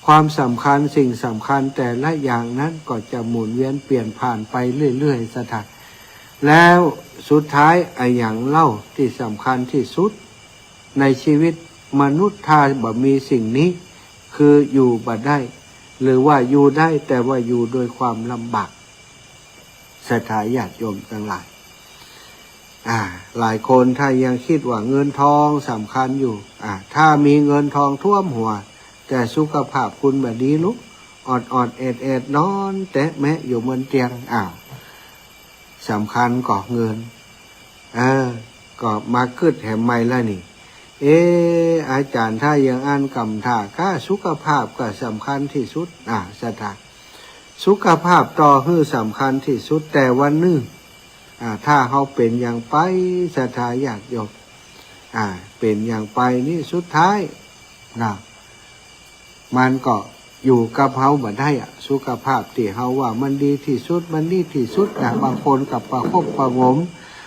ความสำคัญ สิ่งสำคัญแต่ละอย่างนั้นก็จะหมุนเวียนเปลี่ยนผ่านไปเรื่อยๆ ศรัทธา แล้วสุดท้ายอะหยังเล่าตี้สำคัญตี้สุด ในชีวิตมนุษย์ถ้าบ่มีสิ่งนี้ คืออยู่บ่ได้ หรือว่าอยู่ได้แต่ว่าอยู่โดยความลำบาก ศรัทธาญาติโยมตังหลาย อ่า หลายคนถ้ายังกึ๊ดว่าเงินทองสำคัญอยู่ อ่า ถ้ามีเงินทองท่วมหัว แต่สุขภาพคุณบ่ดีลุก ออดๆ แอดๆ นอนแตะแมะอยู่บนเตียง อ้าว สำคัญก่อเงิน เออ ก็มากึ๊ดแหมใหม่ละนี่ เอ๊ะ อาจ๋ารย์ ถ้าอย่างอั้นกำถ้าก้า สุขภาพก็สำคัญตี้สุด อ่า ศรัทธา สุขภาพต่อหื้อสำคัญตี้สุด แต่วันนึ่ง อ่า ถ้าเฮาเป๋นหยังไป ศรัทธาญาติโยม อ่า เป๋นหยังไปนี่สุดท้ายนะ มันก็อยู่กับเฮาบ่ได้อะ สุขภาพตี้เฮาว่ามันดีตี้สุด มันนี่ตี้สุดนะ บางคนก็ประคบประหงม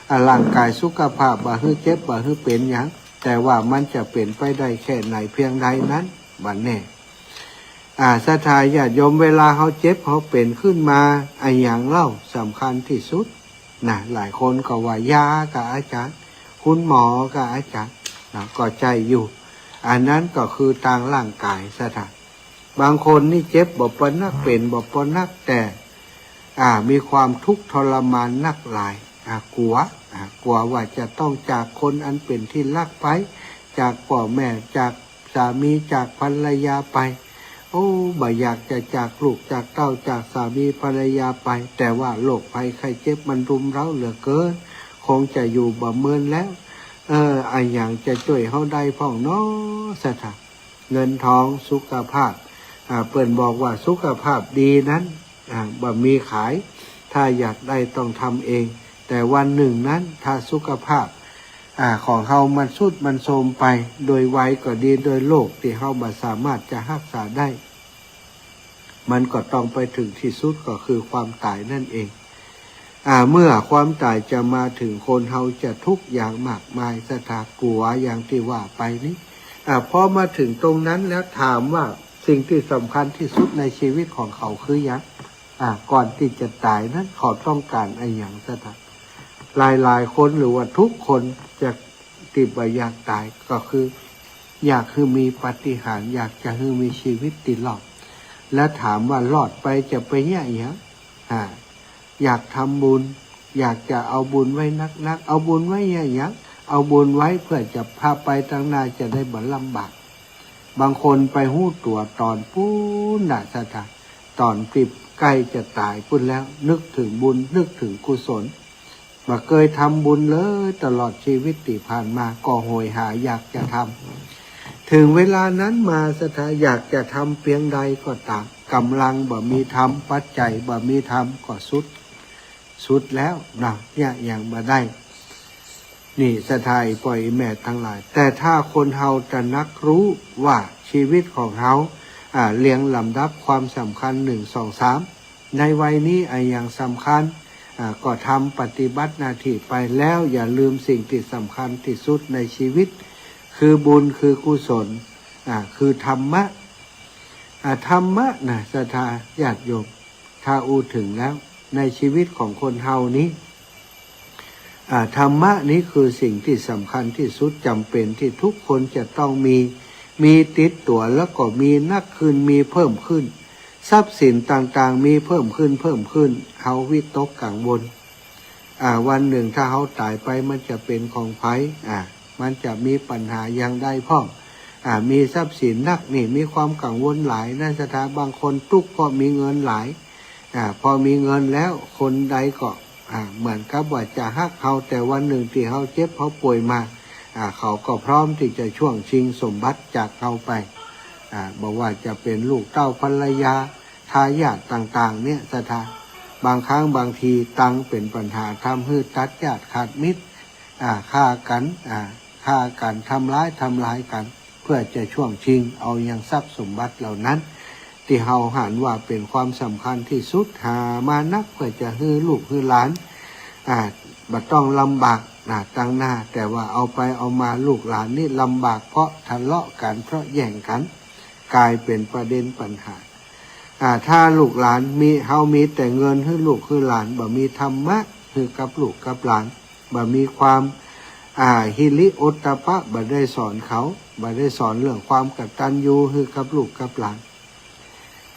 อ่า ร่างก๋ายสุขภาพบ่หื้อเจ็บ บ่หื้อเป๋นหยัง แต่ว่ามันจะเป๋นไปได้แค่ไหนเพียงใดนั้น บ่แน่ อ่า ศรัทธาญาติโยม เวลาเฮาเจ็บเฮาเป๋นขึ้นมา อะหยังเล่าสำคัญตี้สุด นะ หลายคนก็ว่ายาก่ะอาจ๋ารย์ คุณหมอก่ะอาจ๋ารย์ นะ ก็ใจ้อยู่ อันนั้นก็คือตางร่างก๋ายศรัทธา บางคนนี่เจ็บบ่ปอนัก เป๋นบ่ปอนัก แต่ อ่า มีความทุกข์ทรมานนักหลาย อ่า กั๋ว อ่า กั๋วว่าจะต้องจากคนอันเป๋นตี้ฮักไป จากป้อแม่ จากสามี จากภรรยาไป โอ้ บ่อยากจะจากลูก จากเต้า จากสามีภรรยาไป แต่ว่าโรคภัยไข้เจ็บมันรุมเร้าเหลือเกิน คงจะอยู่บ่เมินแล้ว เออ อะหยังจะจ้วยเฮาได้พ่องน้อศรัทธา เงินทอง สุขภาพ อ่า เปิ้นบอกว่าสุขภาพดีนั้น อ่า บ่มีขาย ถ้าอยากได้ต้องทำเอง แต่วันนึ่งนั้น ถ้าสุขภาพ อ่า ของเฮามันทรุดมันโทรมไป โดยวัยก็ดี โดยโรคตี้เฮาบ่สามารถจะฮักษาได้ มันก็ต้องไปเถิงตี้สุดก็คือความต๋ายนั่นเอง อ่า เมื่อความต๋ายจะมาเถิงคน เฮาจะทุกข์ยากมากมายศรัทธา กั๋วอย่างตี้ว่าไปนี้ อ่า พอมาเถิงตรงนั้นแล้ว ถามว่าสิ่งตี้สำคัญตี้สุดในชีวิตของเขาคือหยัง อ่า ก่อนตี้จะต๋ายนั้น เขาต้องก๋านอะหยังศรัทธา หลายๆ คนหรือว่าทุกคนจะ ตี้บ่อยากต๋าย ก็คืออยากหื้อมีปาฏิหาริย์ อยากจะหื้อมีชีวิตตี้รอด และถามว่ารอดไปจะไปเยียะหยัง อ่า อยากทำบุญ อยากจะเอาบุญไว้นักๆ เอาบุญไว้เยียะหยัง เอาบุญไว้เพื่อจะพาไปตางหน้า จะได้บ่ลำบาก บางคนไปฮู้ตั๋วต๋อนปู๊นน่ะศรัทธา ต๋อนตี้ใก้จะต๋ายปู๊นแล้ว นึกเถิงบุญ นึกเถิงกุศล บ่เกยทำบุญเลย ตลอดชีวิตตี้ผ่านมา ก็โหยหาอยากจะทำ เถิงเวลานั้นมาศรัทธา อยากจะทำเปียงใดก็ต๋าม ก๋ำลังบ่มีทำ ปัจจัยบ่มีทำ ก็สุด สุดแล้วนะ เยียะหยังบ่ได้ นี่ศรัทธาป้อแม่ตังหลาย แต่ถ้าคนเฮาตระหนักฮู้ว่าชีวิตของเฮา อ่า เรียงลำดับความสำคัญ นึ่ง สอง สาม ในวัยนี้อะหยังสำคัญ อ่า ก็ทำปฏิบัติหน้าตี้ไป แล้วอย่าลืมสิ่งตี้สำคัญตี้สุดในชีวิต คือบุญ คือกุศล อ่า คือธรรมะ อ่า ธรรมะน่ะ ศรัทธาญาติโยม ถ้าอู้เถิงแล้ว ในชีวิตของคนเฮานี้ อ่า ธรรมะนี้คือสิ่งตี้สำคัญตี้สุด จ๋ำเป๋นตี้ทุกคนจะต้องมี มีติดตั๋ว แล้วก็มีนักขึ้น มีเพิ่มขึ้น ทรัพย์สินต่างๆ มีเพิ่มขึ้น เพิ่มขึ้น เฮาวิตกกังวล อ่า วันนึ่งถ้าเฮาต๋ายไปมันจะเป๋นของใผ อ่า มันจะมีปัญหาอย่างใดพ่อง อ่า มีทรัพย์สินนักนี่ มีความกังวลหลาย ในศรัทธา บางคนตุ๊กข์เพราะมีเงินหลาย อ่า พอมีเงินแล้วคนใดก็ อ่า เหมือนกับว่าจะฮักเฮา แต่วันนึ่งตี้เฮาเจ็บเฮาป่วยมา อ่า เขาก็พร้อมตี้จะช่วงชิงสมบัติจากเฮาไป อ่า บ่ว่าจะเป๋นลูกเต้าภรรยา ทายาทต่างๆ เนี่ยศรัทธา บางครั้งบางทีตังค์เป๋นปัญหา ทำหื้อตัดญาติขาดมิตร อ่า ฆ่ากั๋น อ่า ฆ่ากั๋น ทำร้าย ทำลายกั๋น เพื่อจะช่วงชิงเอายังทรัพย์สมบัติเหล่านั้น ตี้เฮาหันว่าเป๋นความสำคัญตี้สุด หามานักเพื่อจะหื้อลูกหื้อหลาน อ่า บ่ต้องลำบาก อ่า ตังหน้า แต่ว่าเอาไปเอามาลูกหลานนี่ลำบาก เพราะทะเลาะกั๋น เพราะแย่งกั๋น ก๋ายเป๋นประเด็นปัญหา อ่า ถ้าลูกหลานมี เฮามีแต่เงินหื้อลูกหื้อหลาน บ่มีธรรมะหื้อกับลูกกับหลาน บ่มีความ อ่า ฮิริโอตตัปปะ บ่ได้สอนเขา บ่ได้สอนเรื่องความกตัญญูหื้อกับลูกกับหลาน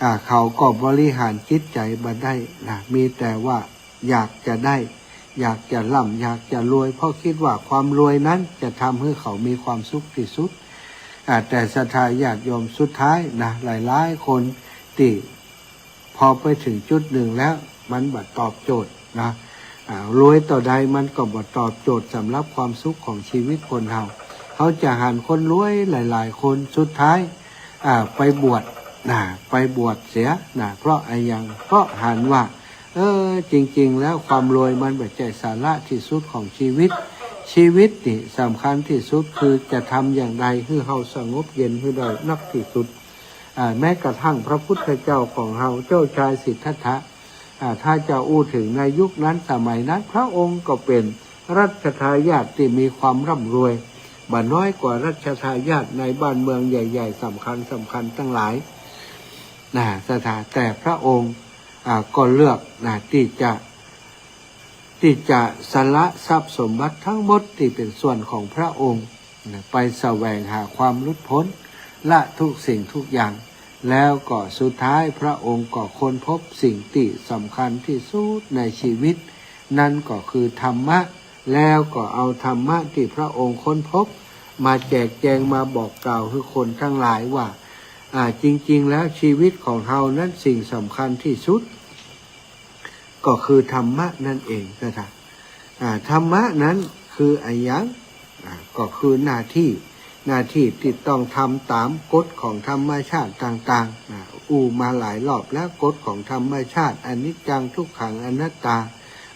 อ่า เขาก็บริหารจิตใจ๋บ่ได้นะ มีแต่ว่าอยากจะได้ อยากจะร่ำ อยากจะรวย เพราะกึ๊ดว่าความรวยนั้นจะทำหื้อเขามีความสุขตี้สุด อ่า แต่ศรัทธาญาติโยมสุดท้ายนะ หลายๆ คนตี้ พอไปเถิงจุดนึ่งแล้ว มันบ่ตอบโจทย์นะ อ่า รวยเต้าใดมันก็บ่ตอบโจทย์สำหรับความสุขของชีวิตคนเฮา เฮาจะหันคนรวยหลายๆ คนสุดท้าย อ่า ไปบวชนะ ไปบวชเสียนะ เพราะอะหยัง เพราะหันว่า เออ จริงๆ แล้วความรวยมันบ่ใจ้สาระตี้สุดของชีวิต ชีวิตนี่สำคัญตี้สุดคือจะทำอย่างใดหื้อเฮาสงบเย็นหื้อได้นักตี้สุด อ่า แม้กระทั่งพระพุทธเจ้าของเฮา เจ้าชายสิทธัตถะ อ่า ถ้าจะอู้เถิงในยุคนั้นสมัยนั้น พระองค์ก็เป๋นรัชทายาทตี้มีความร่ำรวย บ่น้อยกว่ารัชทายาทในบ้านเมืองใหญ่ๆ สำคัญๆ ตังหลายนะ ศรัทธา แต่พระองค์ อ่า ก็เลือกนะ ตี้จะ ตี้จะสละทรัพย์สมบัติทั้งหมดตี้เป๋นส่วนของพระองค์นะ ไปแสวงหาความหลุดพ้น ละทุกสิ่งทุกอย่าง แล้วก็สุดท้ายพระองค์ก็ค้นพบสิ่งตี้สำคัญตี้สุดในชีวิต นั่นก็คือธรรมะ แล้วก็เอาธรรมะตี้พระองค์ค้นพบ มาแจกแจง มาบอกกล่าวหื้อคนตังหลายว่า อ่า จริงๆ แล้วชีวิตของเฮานั้นสิ่งสำคัญตี้สุด ก็คือธรรมะนั่นเองนะครับ อ่า ธรรมะนั้นคืออะหยัง อ่า ก็คือหน้าตี้ หน้าตี้ตี้ต้องทำต๋ามกฎของธรรมชาติต่างๆ อ่า อู้มาหลายรอบแล้ว กฎของธรรมชาติ อนิจจัง ทุกขัง อนัตตา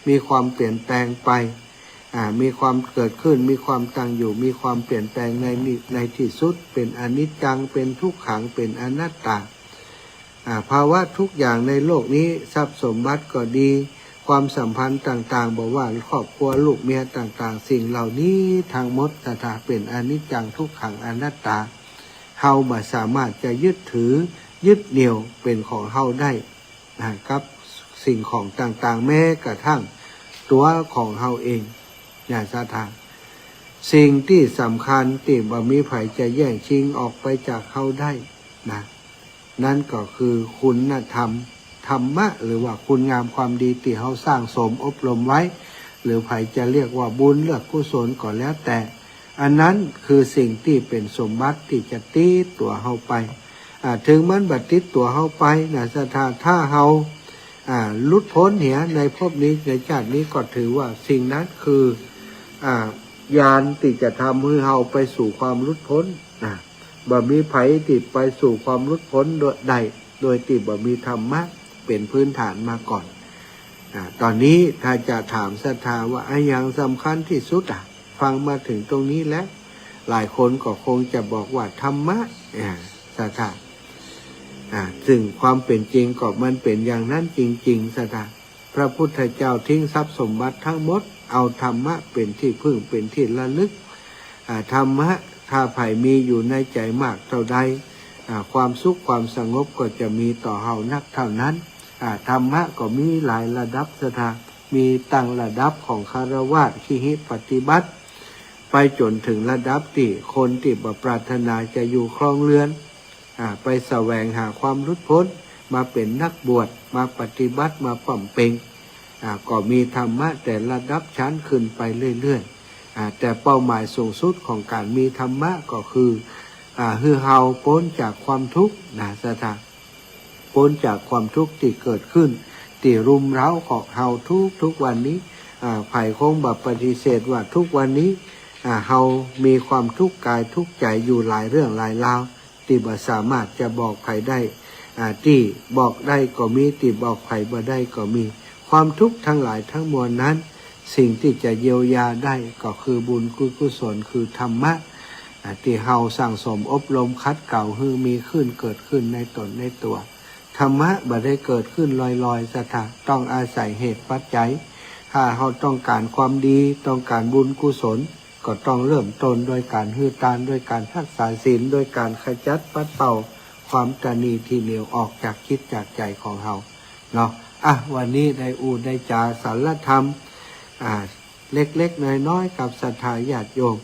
มีความเปลี่ยนแปลงไป อ่า มีความเกิดขึ้น มีความตั้งอยู่ มีความเปลี่ยนแปลงในนิ ในตี้สุด เป๋นอนิจจัง เป๋นทุกขัง เป๋นอนัตตา อ่า ภาวะทุกอย่างในโลกนี้ ทรัพย์สมบัติก็ดี ความสัมพันธ์ต่างๆ บ่ว่าครอบครัวลูกเมียต่างๆ สิ่งเหล่านี้ทั้งหมด ศรัทธา เป๋นอนิจจัง ทุกขัง อนัตตา เฮาบ่สามารถจะยึดถือ ยึดเหนี่ยวเป๋นของเฮาได้ นะ กับสิ่งของต่างๆ แม้กระทั่งตั๋วของเฮาเองนะ ศรัทธา สิ่งตี้สำคัญตี้บ่มีใผจะแย่งชิงออกไปจากเฮาได้นะ นั่นก็คือคุณธรรม ธรรมะ หรือว่าคุณงามความดีตี้เฮาสร้างสมอบรมไว้ หรือใผจะเรียกว่าบุญเรียกกุศลก็แล้วแต่ อันนั้นคือสิ่งตี้เป๋นสมบัติตี้จะติดตั๋วเฮาไป อ่า เถิงมันบ่ติดตั๋วเฮาไปนะ ศรัทธา ถ้าเฮา อ่า หลุดพ้นเหียในภพนี้ ในชาตินี้ ก็ถือว่าสิ่งนั้นคือ อ่า ญาณตี้จะทำหื้อเฮาไปสู่ความหลุดพ้นนะ บ่มีใผตี้ไปสู่ความหลุดพ้นโดย ได้ โดยตี้บ่มีธรรมะเป๋นพื้นฐานมาก่อน อ่า ต๋อนนี้ถ้าจะถามศรัทธาว่าอะหยังสำคัญตี้สุดอะ ฟังมาเถิงตรงนี้แล้ว หลายคนก็คงจะบอกว่าธรรมะ อ่า ศรัทธา อ่า ซึ่งความเป๋นจริงก็มันเป๋นอย่างนั้นจริงๆ ศรัทธา พระพุทธเจ้าทิ้งทรัพย์สมบัติทั้งหมด เอาธรรมะเป๋นตี้พึ่ง เป๋นตี้ระลึก อ่า ธรรมะ ถ้าใผมีอยู่ในใจ๋มากเต้าใด อ่า ความสุขความสงบก็จะมีต่อเฮานักเต้านั้น อ่า ธรรมะก็มีหลายระดับ ศรัทธา มีตั้งระดับของฆราวาส คฤหัสถ์ ปฏิบัติ ไปจ๋นเถิงระดับตี้คนตี้บ่ปรารถนาจะอยู่ครองเรือน อ่า ไปแสวงหาความหลุดพ้น มาเป๋นนักบวช มาปฏิบัติ มาบำเพ็ญ อ่า ก็มีธรรมะแต่ระดับชั้นขึ้นไปเรื่อยๆ อ่า แต่เป้าหมายสูงสุดของก๋านมีธรรมะก็คือ อ่า หื้อเฮาป๊นจากความทุกข์นะศรัทธา ป๊นจากความทุกข์ตี้เกิดขึ้น ตี้รุมเร้าของเฮาทุกๆ วันนี้ อ่า ใผคงบ่ปฏิเสธว่าทุกวันนี้ อ่า เฮามีความทุกข์กายทุกข์ใจ๋อยู่หลายเรื่องหลายราว ตี้บ่สามารถจะบอกใผได้ อ่า ตี้บอกได้ก็มี ตี้บอกใผบ่ได้ก็มี ความทุกข์ตังหลายตังมวลนั้น สิ่งตี้จะเยียวยาได้ก็คือบุญคือกุศล คือธรรมะ อ่า ตี้เฮาสั่งสมอบรมขัดเกลาหื้อมีขึ้นเกิดขึ้นในตนในตั๋ว ธรรมะบ่ได้เกิดขึ้นลอยๆ ศรัทธา ต้องอาศัยเหตุปัจจัย ถ้าเฮาต้องก๋านความดี ต้องก๋านบุญกุศล ก็ต้องเริ่มต้นโดยก๋านหื้อตาน โดยก๋านฮักษาศีล โดยก๋านขจัดปัดเป่าความตณีทีเหนียวออกจากจิตจากใจ๋ของเฮาเนาะ อ่ะ วันนี้ได้อู้ได้จ๋าสารธรรม อ่า เล็กๆ น้อยๆ กับศรัทธาญาติโยม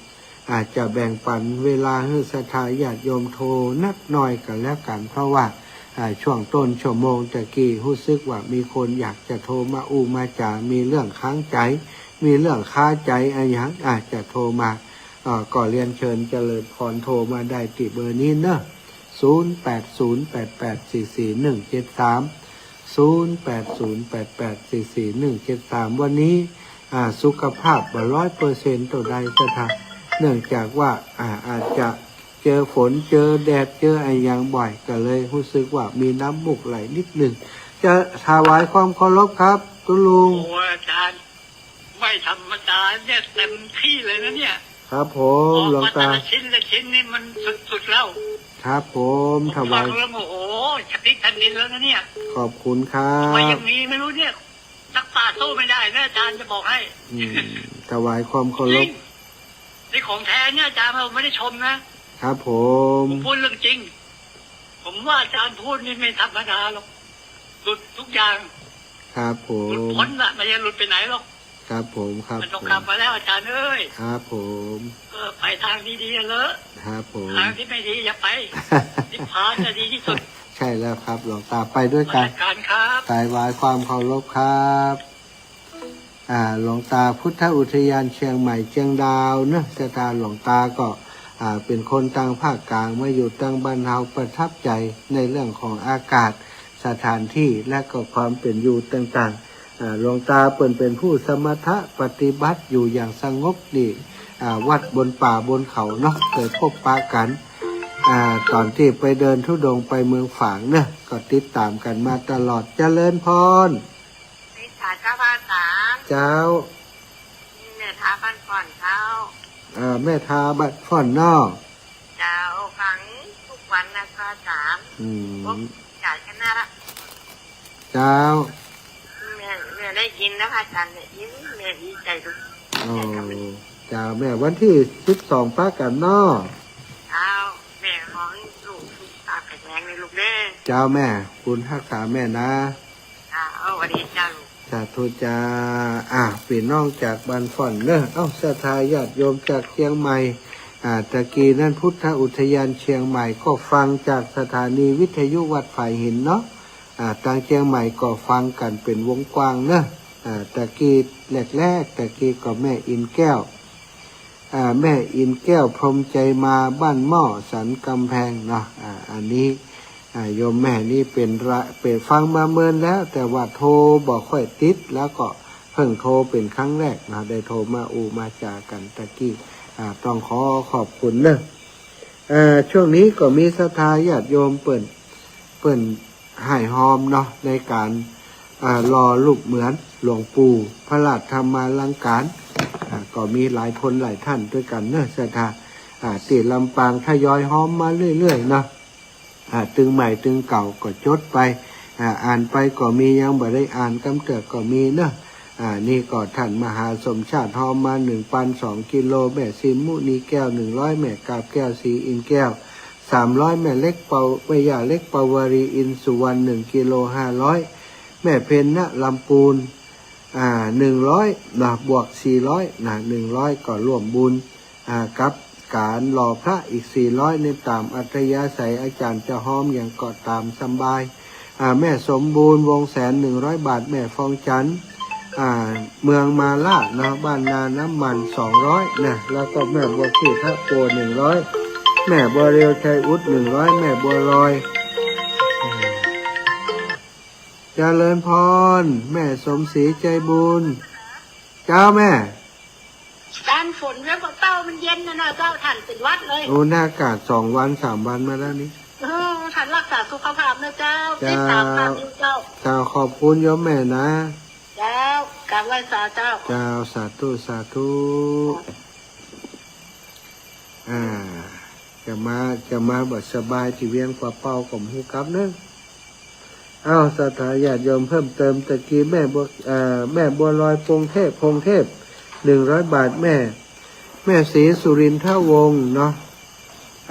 อาจจะแบ่งปันเวลาหื้อศรัทธาญาติโยมโทรนักหน่อยก็แล้วกั๋น เพราะว่า อ่า ช่วงต้นชั่วโมงตะกี้ฮู้สึกว่ามีคนอยากจะโทรมาอู้มาจ๋า มีเรื่องค้างใจ๋ มีเรื่องคาใจ๋อะหยัง อาจจะโทรมา อ่า ก็เรียนเชิญเจริญพรโทรมาได้ตี้เบอร์นี้เนาะ ศูนย์แปดศูนย์แปดแปดสี่สี่หนึ่งเจ็ดสาม ศูนย์แปดศูนย์แปดแปดสี่สี่หนึ่งเจ็ดสาม วันนี้ อ่า สุขภาพบ่ร้อยเปอร์เซ็นต์เต้าใดศรัทธา เนื่องจากว่า อ่า อาจจะเจอฝน เจอแดด เจออะหยังบ่อย ก็เลยฮู้สึกว่ามีน้ำมูกไหลนิดหนึ่ง จะถวายความเคารพครับ ตุ๊ลุง โอ้ อาจารย์ ไม่ธรรมดาเนี่ย เต็มที่เลยนะเนี่ย ครับผม ออกมา หลวงตา แต่ละชิ้นละชิ้นนี่มันสุดๆ แล้ว ครับผม ผม ถวาย ฟังแล้ว โอ้โห จะพลิกแผ่นดินแล้วนะเนี่ย ขอบคุณครับ ทำไมอย่างนี้ไม่รู้เนี่ย นักปราชญ์สู้ไม่ได้นะอาจารย์ จะบอกให้ อืม ถวายความเคารพ จริง นี่ของแท้เนี่ยอาจารย์ เราไม่ได้ชมนะ ครับผม ผมพูดเรื่องจริง ผมว่าอาจารย์พูดนี่ไม่ธรรมดาหรอก หลุดทุกอย่าง ครับผม หลุดพ้นละ ไม่ใช่หลุดไปไหนหรอก ครับผม ครับ มันต้อง ผม กลับมาแล้วอาจารย์เอ้ย ครับผม เออ ไปทางดีๆ เถอะ ครับผม ทางที่ไม่ดีอย่าไป นิพพานน่ะดีที่สุด ใช่แล้วครับ หลวงตา ไปด้วยกั๋น นมัสการครับ ถวายความเคารพครับ อ่า หลวงตาพุทธอุทยานเชียงใหม่เชียงดาวเนอะ ศรัทธา หลวงตาก็ อ่า เป๋นคนตางภาคกลาง มาอยู่ตางบ้านเฮา ประทับใจ๋ในเรื่องของอากาศ สถานที่ และก็ความเป๋นอยู่ต่างๆ อ่า หลวงตาเปิ้นเป๋นผู้สมถะปฏิบัติอยู่อย่างสงบนี่ อ่า วัดบนป่าบนเขาเนาะ เคยพบปะกั๋น อ่า ต๋อนตี้ไปเดินธุดงค์ไปเมืองฝางเนาะ ก็ติดต๋ามกั๋นมาตลอด เจริญพร สวัสดีค่ะเจ้าพระอาจารย์ เจ้า นี่แม่ทาบ้านฝ่อนเจ้า อ่า แม่ทาบ้านฝ่อนเนาะ เจ้า ฟังทุกวันนะพระอาจารย์ อืม พบจ่ายชนะละ เจ้า แม่ แม่ได้ยินนะพระอาจารย์ ได้ยิน แม่ดีใจ๋ลูก อ๋อ เจ้าแม่ วันตี้สิบสองปะกั๋นเนาะ เจ้า แม่ขอหื้อลูกสุขภาพแข็งแรงนะลูกเด้อ เจ้าแม่ บุญฮักษาแม่นะ เจ้า สวัสดีเจ้าลูก สาธุเจ้า อ่ะ ปี้น้องจากบ้านฝ่อนเนาะ เอ้า ศรัทธาญาติโยมจากเจียงใหม่ อ่า ตะกี้นั้นพุทธอุทยานเชียงใหม่ก็ฟังจากสถานีวิทยุวัดฝายหินเนาะ อ่า ตางเจียงใหม่ก็ฟังกั๋นเป๋นวงกว้างเนาะ อ่า ตะกี้แรกๆ ตะกี้ก็แม่อินแก้ว อ่า แม่อินแก้ว พรหมใจมา บ้านหม้อ สันกำแพงเนาะ อ่า อันนี้ อ่า โยมแม่นี่เป๋นระ เป๋นฟังมาเมินแล้ว แต่ว่าโทรบ่ค่อยติด แล้วก็เพิ่งโทรเป๋นครั้งแรกเนาะ ได้โทรมาอู้มาจ๋ากั๋นตะกี้ อ่า ต้องขอขอบคุณเนาะ เอ่อ ช่วงนี้ก็มีศรัทธาญาติโยมเปิ้น เปิ้น ฮ้ายฮอมเนาะ ในก๋าน อ่า หล่อรูปเหมือนหลวงปู่พระราชธรรมาลังการ อ่า ก็มีหลายคนหลายท่านด้วยกั๋นเนาะ ศรัทธา อ่า ตี้ลำปางทยอยฮอมมาเรื่อยๆ เนาะ อ่า ตึงใหม่ตึงเก่าก็จดไป อ่า อ่านไปก็มี ยังบ่ได้อ่านกำเตื้อก็มีเนาะ อ่า นี่ก็ท่านมหาสมชาติฮอมมา หนึ่งปันสองกิโล แม่ซิมมุนีแก้ว หนึ่งร้อย แม่กาบแก้ว ศรีอินแก้ว สามร้อย แม่เล็กเปา แม่ย่าเล็กปาวารี อินสุวรรณ หนึ่งกิโล ห้าร้อย แม่เพ็ญ ณ ลำปูน อ่า หนึ่งร้อย นะ บวก สี่ร้อย นะ หนึ่งร้อย ก็ร่วมบุญ อ่า กับก๋านหล่อพระอีก สี่ร้อย นี่ต๋ามอัธยาศัย อาจ๋ารย์จะฮอมหยังก็ต๋ามสบาย อ่า แม่สมบูรณ์ วงแสน หนึ่งร้อยบาท แม่ฟองจันทร์ อ่า เมืองมาลาดเนาะ บ้านนาน้ำมัน สองร้อยนะ แล้วก็แม่บัวขี้ทะโก หนึ่งร้อย แม่บัวเรียว ชัยอุด หนึ่งร้อย แม่บัวลอย อืม เจริญพร แม่สมศรีใจบุญ เจ้าแม่ ต้านฝนแล้วก็เต้ามันเย็นนะนะเจ้า ต้านเป๋นหวัดเลย โอ้ หน้ากากสองวันสามวันมาแล้วนี่ เออ ต้านรักษาสุขภาพนะเจ้า เจ้า ติดต๋ามต๋ามอยู่เจ้า เจ้า ขอบคุณโยมแม่นะ เจ้า กราบไหว้สาเจ้า เจ้า สาธุ สาธุ อ่า จะมา จะมาบ่สบายตี้เวียงป่าเป้าก็บ่ฮู้กลับเนาะ อ้าว ศรัทธาญาติโยมเพิ่มเติม ตะกี้แม่บัว เอ่อ แม่บัวลอย พงเทพ พงเทพ หนึ่งร้อยบาท แม่ แม่ศรีสุรินทวงศ์เนาะ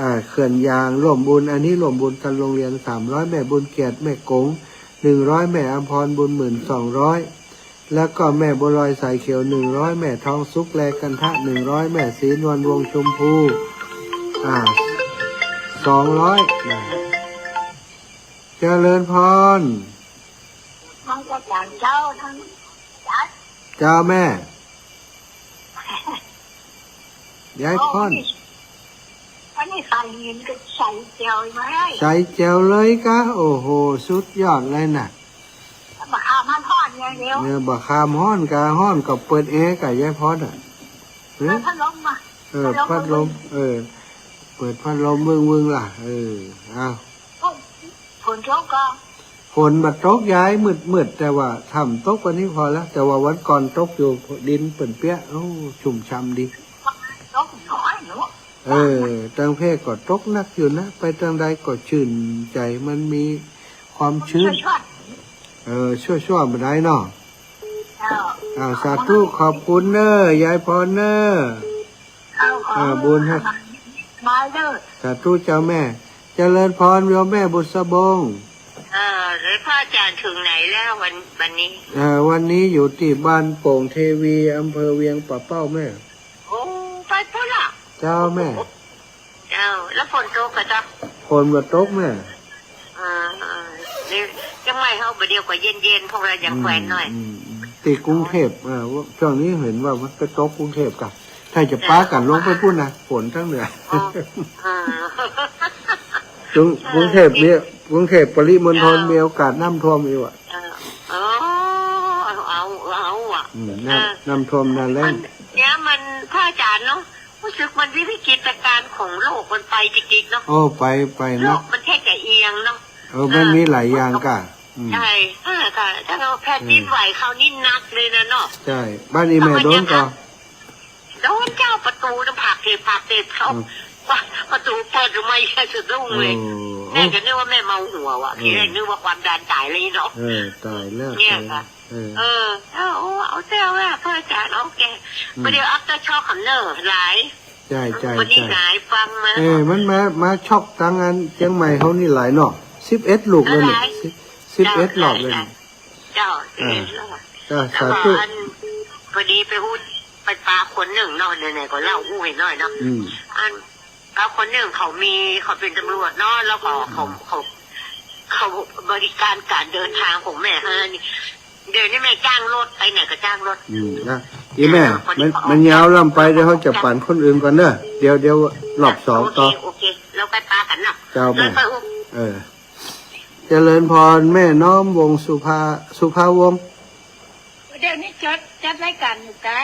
อ่า เขื่อนยาง ร่วมบุญ อันนี้ร่วมบุญกับโรงเรียน สามร้อย แม่บุญเกียรติ แม่กง หนึ่งร้อย แม่อำพร บุญหมื่น สองร้อย แล้วก็แม่บัวลอยสายเขียว หนึ่งร้อย แม่ทองสุข แลกันทะ หนึ่งร้อย แม่ศรีนวล วงชมพู อ่า สองร้อย นะ เจริญพร ทั้งอาจารย์เจ้า ทั้ง เจ้าแม่ ยายพร อันนี้ อันนี้ใส่หินกับใส่แจ่วไหม ใส่แจ่วเลยกะ โอ้โห สุดยอดเลยน่ะ บ่าข้ามมันฮ้อนอย่างเดียว เนี่ย บ่าข้ามฮ้อนกะ ฮ้อนก็เปิดแอร์กะ ยายพรอ่ะ เออ พัดลมมา เออ พัดลม พัดลม เออ เปิดพัดลมวึ่งๆ ล่ะ เออ เอา โอ้ ฝนตกก็ ฝนบ่ตกยาย มืดๆ แต่ว่าถ้ำตกวันนี้พอแล้ว แต่ว่าวันก่อนตกอยู่ ดินเปิ้นเปียะ โอ้ ชุ่มฉ่ำดี ตกน้อยเนาะ เออ ตังแพร่ก็ตกหนักอยู่นะ ไปตังใดก็ชื่นใจ๋ มันมีความชื้น ชั่วๆ เออ ชั่วๆ บ่ได้เนาะ เจ้า อ่า สาธุ ขอบคุณเน้อ ยายพรเน้อ เจ้า ขอ อ่า บุญฮะ มาเด้อ สาธุเจ้าแม่ เจริญพรโยมแม่บุษบง เออ แล้วพระอาจารย์ถึงไหนแล้ววัน วันนี้ เอ่อ วันนี้อยู่ตี้บ้านโป่งเทวี อำเภอเวียงป่าเป้าแม่ โอ้ ไปพุ้นละ เจ้าแม่ เจ้า แล้วฝนตกกะเจ้า ฝนบ่ตกแม่ เออ เออ นี่เจียงใหม่เฮาบ่าเดี่ยวก็เย็นๆ พวกเรายังแควนหน่อย อืม อืม อืม ตี้กรุงเทพฯ เออ ช่วงนี้หันว่ามันไปตกกรุงเทพฯกะ ถ้าจะปากั๋นลงไปพุ้นนะ ฝนตังเหนือ อ๋อ เออ กรุง กรุงเทพฯ มี กรุงเทพฯ ปริมณฑล เออ มีโอกาสน้ำท่วมอยู่อ่ะ เออ เออ เอา เอา เอาอ่ะ อืม น้ำ เออ น้ำท่วมน้ำแล้ง มัน เนี่ยมัน พระอาจารย์เนาะ รู้สึกมันวิกฤตการณ์ของโลกมันไปจริงๆ เนาะ โอ้ ไป ไป โล เนาะ กมันแทบจะเอียงเนาะ เออ มันมีหลายอย่างกะ อืม ใช่ เออ ค่ะ ถ้าว่าแผ่นดินไหวคราวนี้หนักเลยนะเนาะ ใช่ บ้านอีแม่โดนกะ โดนเจ้า ประตูน้ำผลักเตะ ผลักเตะเขา อืม ว่าประตูเปิดออกมา อย่าสะดุ้งเลย โอ้ แม่ก็นึกว่าแม่เมาหัวว่ะ เออ ทีแรกนึกว่าความดันต๋ายเลยเนาะ เออ ต๋ายแล้ว เนี่ย ต๋ายแล้ว ค่ะ เออ เออ เอา เอา เอาเจ้าว่าพระอาจารย์ เอาแก อืม บ่าเดี่ยว after shock กำเนิดหลาย ใช่ ใช่ วันนี้ ใช่ หลายฟังมา เออ มันมา มาช็อกตังอันเจียงใหม่เฮานี่หลายเนาะ สิบเอ็ดลูกเลยนี่ หลาย สิบ สิบเอ็ด เจ้า รอบเลย หลาย เจ้า อ่า สิบเอ็ดรอบ เจ้า แล้วก็ สาธุ อัน พอดีไปฮู้ ไปปาคนนึ่งเนาะ ไหนๆ ก็เล่าฮู้ให้หน่อยเนาะ อืม อัน ปาคนนึ่งเขามี เขาเป๋นตำรวจเนาะ แล้วก็เขา อืม เขา เขาบริการการเดินทางของแม่ เออ นี่ เดี๋ยวนี้แม่จ้างรถ ไปไหนก็จ้างรถ อืม นะ อีแม่ เออ พอดี มัน เขา มันยาวล้ำไป เดี๋ยวเฮาจะปันคนอื่นก่อนเนาะ เดี๋ยว เดี๋ยวรอบสองต่อ โอเค โอเค แล้วไปปากั๋นเนาะ เจ้าแม่ แล้วไป เออ เจริญพร แม่น้อมวงศ์ สุภา สุภาวงศ์ เดี๋ยวนี้จัด จัดรายการอยู่กะ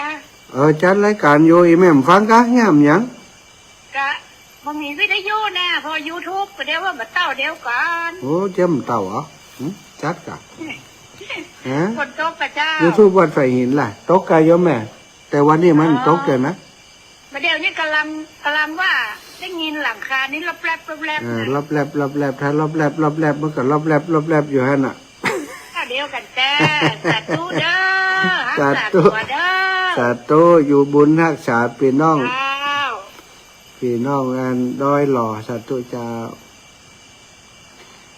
เออ จัดรายการอยู่ อีแม่บ่ฟังกะ ย่ามหยัง กะ บ่มีวิทยุนะ พอ YouTube ก็เดี๋ยวว่าบ่เต้าเดี๋ยวก่อน โอ้ เจ้าบ่เต้าเหรอ หึ จัดกะ ฮะ ฝนตกกะเจ้า YouTube วัดไผ่หินล่ะ ตกกะโยมแม่ แต่วันนี้มัน อ๋อ ตกใจ้ไหม บ่าเดี่ยวนี้ก่ำลัง ก่ำลังว่าได้ยินหลังคานี้ลอบแลบลอบแลบ เออ นะ ลอบแลบลอบแลบ ถ้าลอบแลบลอบแลบ มันก็ลอบแลบลอบแลบอยู่หั้นน่ะ เดียวกั๋นแต๊ สาธุเด้อ ฮักษาตั๋วเด้อ สาธุ สาธุ อยู่บุญฮักษาปี้น้อง เจ้า ปี้น้องอันดอยหล่อ สาธุเจ้า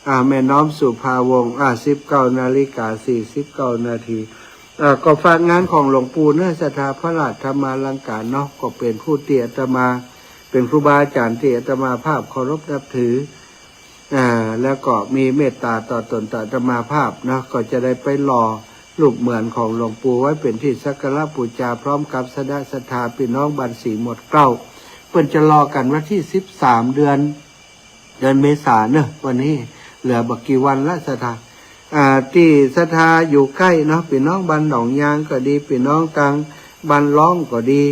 อ่า แม่น้อมสุภาวงศ์ อ่า สิบเก้านาฬิกาสี่สิบเก้านาที อ่า ก็ฝากงานของหลวงปู่เนาะ ศรัทธาพระราชธรรมาลังการเนาะ ก็เป๋นผู้ตี้อาตมา เป๋นครูบาอาจ๋ารย์ตี้อาตมาภาพเคารพนับถือ อ่า อ่า แล้วก็มีเมตตาต่อตนต่ออาตมาภาพเนาะ ก็จะได้ไปหล่อรูปเหมือนของหลวงปู่ไว้เป๋นตี้สักการะปู๋จา พร้อมกับสะเดาะศรัทธาปี้น้องบ้านสีหมวดเกล้า เปิ้นจะหล่อกั๋นวันตี้สิบสาม เดือน เดือนเมษาเนาะ วันนี้เหลือบ่กี่วันละศรัทธา อ่า ตี้ศรัทธาอยู่ใก้เนาะ ปี้น้องบ้านหนองยางก็ดี ปี้น้องตางบ้านล้องก็ดี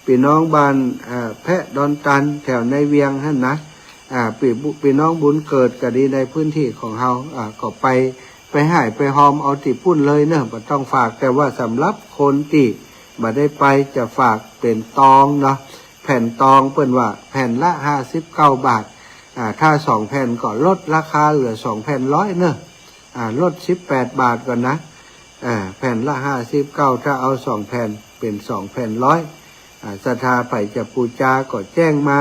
ปี้น้องบ้าน อ่า แพะดอนตันแถวในเวียงหั้นนะ อ่า ปี้บุ ปี้น้องบุญเกิดก็ดีในพื้นตี้ของเฮา อ่า ก็ไป ไปฮ่ายไปฮอมเอาตี้ปุ้นเลยเนาะ บ่ต้องฝาก แต่ว่าสำหรับคนตี้บ่ได้ไปจะฝากเป๋นตองเนาะ แผ่นตองเปิ้นว่าแผ่นละห้าสิบเก้าบาท อ่า ถ้าสองแผ่นก็ลดราคาเหลือสองแผ่นร้อยเนาะ อ่า ลดสิบแปดบาทก่อนนะ อ่า แผ่นละห้าสิบเก้า ถ้าเอาสองแผ่นเป๋นสองแผ่นร้อย อ่า ศรัทธาใผจะปู๋จาก็แจ้งมา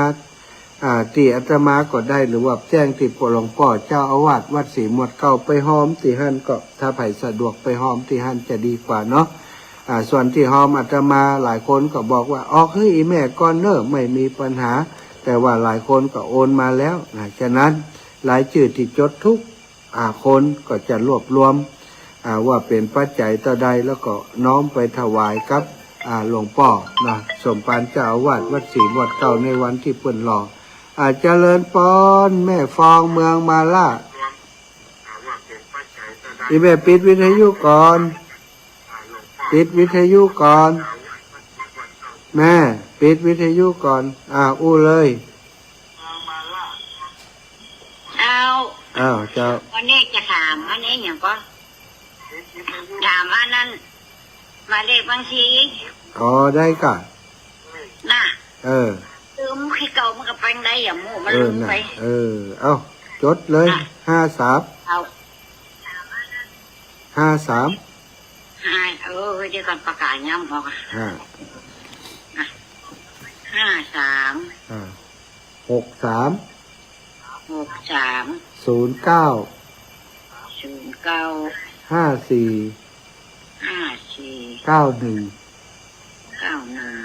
อ่า ตี้อาตมาก็ได้ หรือว่าแจ้งตี้หลวงป้อเจ้าอาวาสวัดสีหมวดเกล้าไปฮอมตี้หั้นก็ ถ้าใผสะดวกไปฮอมตี้หั้นจะดีกว่าเนาะ อ่า ส่วนตี้ฮอมอาตมาหลายคนก็บอกว่า ออกหื้ออี่แม่ก่อนเนาะ ไม่มีปัญหา แต่ว่าหลายคนก็โอนมาแล้วนะ ฉะนั้นรายจื้อตี้จดทุก อ่า คนก็จะรวบรวม อ่า ว่าเป๋นปัจจัยเต้าใด แล้วก็น้อมไปถวายกับ อ่า หลวงป้อนะ สมภารเจ้าอาวาสวัดสีหมวดเกล้าในวันตี้เปิ้นหล่อ อ่า เจริญปอน แม่ฟองเมืองมาล่า อี่แม่ปิดวิทยุก่อน ปิดวิทยุก่อน แม่ ปิดวิทยุก่อน อ่า อู้เลย เจ้า อ้าว เจ้า วันนี้จะถามอันนี้อย่างก็ ถามอันนั้น หมายเลขบัญชี อ๋อ ได้ก่ะ น่ะ เออ คือมันคือเก่ามันก็ไปได้อย่ามู่มัน เออ ลืมไป น่ะ เออ เอา จดเลย อ่ะ ห้าสาม เอา ห้าสาม ห้า เออ เดี๋ยวก่อนประกาศย้ำออก อ่ะ ห้า อ่ะ ห้าสาม อ่า หกสาม หกสาม ศูนย์เก้า ศูนย์เก้า ห้าสี่ ห้าสี่ เก้าหนึ่ง เก้าหนึ่ง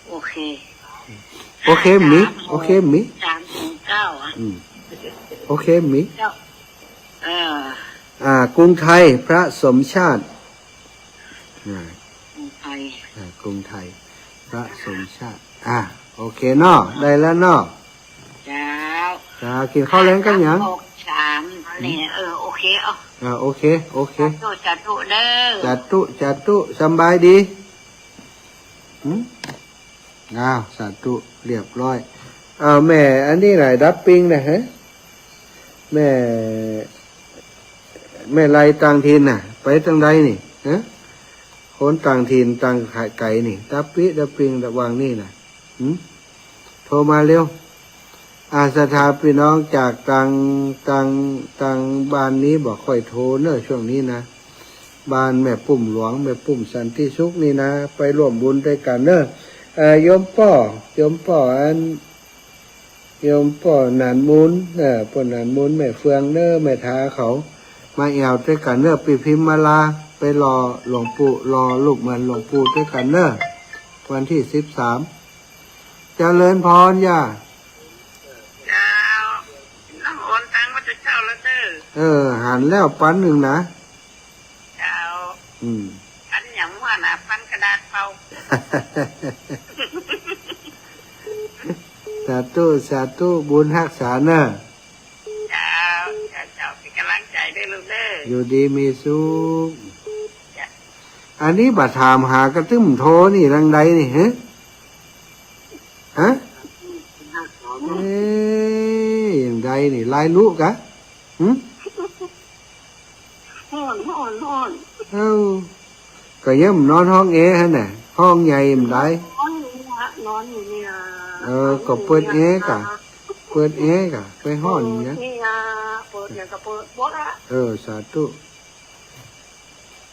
โอเค โอเค มี ห้าสาม โอเค มี สามศูนย์เก้า อ่ะ อืม โอเค มี เจ้า เออ อ่า กรุงไทย พระสมชาติ อ่า กรุงไทย อ่า กรุงไทย พระสมชาติ อ่า โอเคเนาะ ได้แล้วเนาะ เจ้า เจ้า กิ๋นข้าวแลงกับหยัง หกสาม เนี่ย เออ โอเค เอา อ่า โอเค โอเค สาธุ สาธุเด้อ สาธุ สาธุ สำบายดี หืม อ้าว สาธุ เรียบร้อย อ้าว แม่ อันนี้ไหนดับปิงนะฮะ แม่ แม่ไลต่างถิ่นน่ะ ไปตางใดนี่ ฮะ คนต่างถิ่นต่างไก๋นี่ ดับปิ๊งดับปิงระหว่างนี่น่ะ หืม โทรมาเร็ว อ่า ศรัทธาปี้น้องจากตาง ตาง ตางบ้านนี้บ่ค่อยโทรเนอะ ช่วงนี้นะ บ้านแม่ปุ้มหลวง แม่ปุ้มสันติสุขนี่นะ ไปร่วมบุญตวยกั๋นเนอะ เอ่อ โยมป้อ โยมป้ออัน โยมป้อหนานมูล เอ่อ ป้อหนานมูล แม่เฟืองเนอะ แม่ทาเขา มาแอ่วตวยกั๋นเนอะ ปี้พิมมาลา ไปหล่อหลวงปู่ หล่อรูปเหมือนหลวงปู่ตวยกั๋นเนอะ วันตี้สิบสาม เจริญพรย่า เจ้า น้องโอนตังค์มาแต่เช้าแล้วเด้อ เออ หันแล้วปันนึ่งนะ เจ้า อืม ปันหยังวะน่ะ ปันกระดาษเปล่า สาธุ สาธุ บุญฮักษาเนอะ เจ้า เจ้า เจ้า เป๋นก๋ำลังใจ๋เด้อลูกเด้อ อยู่ดีมีสุข เจ้า อันนี้บ่ถามหากระตึ้มโทรนี่ตางใดนี่ ฮะ ฮะ เอ๊ะ อย่างใดนี่ ลายลุกะ หึ ฮ้อน ฮ้อน ฮ้อน เอ้า ก็ยังนอนห้องแอร์หั้นน่ะ ห้องใหญ่บ่ได้ นอนอยู่เนี่ย นอนอยู่เนี่ย เออ ก็เปิดแอร์กะ เปิดแอร์กะ ไปฮ้อนอย่างเงี้ย เออ เนี่ย เปิดเนี่ยก็เปิดหมดอะ เออ สาธุ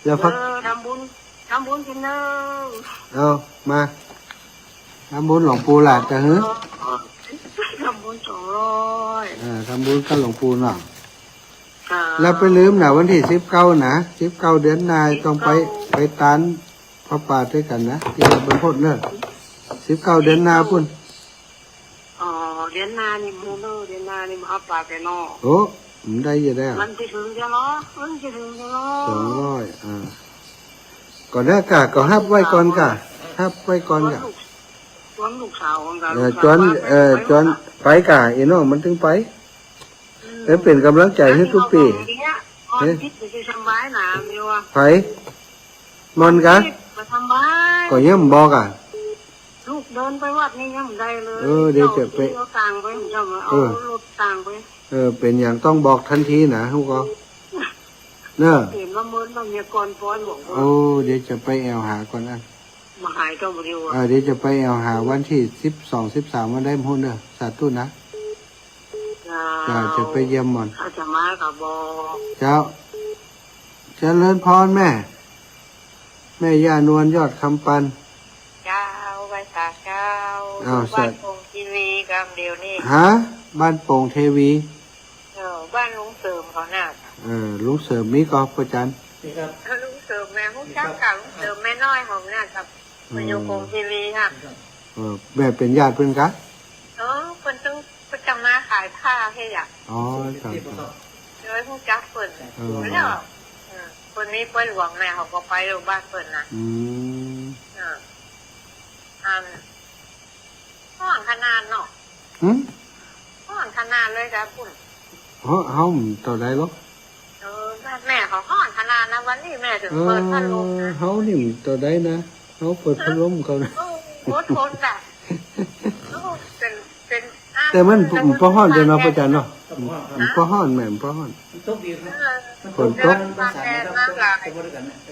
แล้วพัก เออ ทำบุญ ทำบุญกิ๋นเน้อ เอา มา ทำบุญหลวงปู่หลาดกะหื้อ ทำบุญสองร้อย เออ ทำบุญกับหลวงปู่เนาะ ค่ะ แล้วไปลืมน่ะ วันตี้สิบเก้าน่ะ สิบเก้าเดือนหน้าต้องไป สิบเก้า ไปตานผ้าป่าตวยกั๋นนะ ตี้วัดบรรพตเนอะ สิบเก้าเดือนหน้าปุ้น อ๋อ เดือนหน้านี่ เดือนหน้า อันนี้มาเอาปากแกเนาะ โอ้ มันได้อยู่แล้ว มันจะถึงจะเนาะ มันจะถึงจะเนาะ สองร้อย อ่า ก่อนนะก่า ก็ฮับไว้ก่อนก่า ฮับไว้ก่อนก่า จวนลูก จวนลูกสาวของก่า เออ ลูกสาว จวน ว่าไป เออ ไป จวน ไปก่า ไปก่า ไอ้น้องมันตึงไป อืม เออ เป๋นก๋ำลังใจ๋หื้อกู้ปี๋ อันนี้เราบอกอย่างเงี้ย เอ๊ะ ออนทิพย์จะสบายหนา เดี๋ยวอะ ไผ มอนกะ ออนทิพย์มาสบาย ก็ยังบ่บอกอ่ะ ลูกเดินไปวัดนี่ยังบ่ได้เลย เออ เดี๋ยวจะไป เจ้าเอาตังค์ไป เจ้ามาเอา เออ รถตังค์ไป เออ เป๋นอย่างต้องบอกทันทีนะ ฮู้ก่อ เนอะ เป๋นว่าเมินว่าเมียก่อนป้อนบอกว่า โอ้ เดี๋ยวจะไปแอ่วหาก่อนอ่ะ มาหายเจ้าบ่ดีวะ อ่า เดี๋ยวจะไปแอ่วหาวันตี้สิบสอง สิบสาม วันได้ฮู้เนอะ สาธุนะ เจ้า เจ้า จะไปเยี่ยมหม่อน ถ้าจะมาก็บอก เจ้า เจริญพรแม่ แม่ย่านวลยอดคำปัน เจ้า ไหว้สาเจ้า อ้าว อยู่บ้าน สา โป่งเทวีกำเดียวนี่ ฮะ บ้านโป่งเทวี เออ บ้านลุงเสริมเขาน่ะ เออ ลุงเสริมมีก่อ ป้อจัน นี่ครับ เออ ลุงเสริมแม่ฮู้จักกะ ลุงเสริมแม่น้อยเขาน่ะครับ อืม มันอยู่โป่งเทวีค่ะ เออ แม่เป๋นญาติเปิ้นกะ เออ เปิ้นตึง เปิ้นจะมาขายผ้าให้อ่ะ อ๋อ ครับ ครับ เลยฮู้จักเปิ้น เออ แล้ว เออ เปิ้นมีเปิ้นหลวงแม่เขาก็ไปอยู่บ้านเปิ้นน่ะ อืม เออ อัน ฮ้อนขนาดเนาะ หึ ฮ้อนขนาดเลยจ้ะปุ้น เฮา เฮาบ่เต้าใดหรอก เออ บ้านแม่เขาฮ้อนขนาดนะ วันนี้แม่ถึงเปิดพัดลมนะ เออ เฮานี่บ่เต้าใดนะ เฮาเปิดพัดลมเขานะ เออ อดทนจ้ะ เออ เป็น เป็น แต่มัน มันบ่ฮ้อนเด้อเนาะ ป้อจันเนาะ มันบ่ฮ้อน แม่ มันบ่ฮ้อน มันตกดีครับ เออ ฝนตก มันตกแดดมากหลาย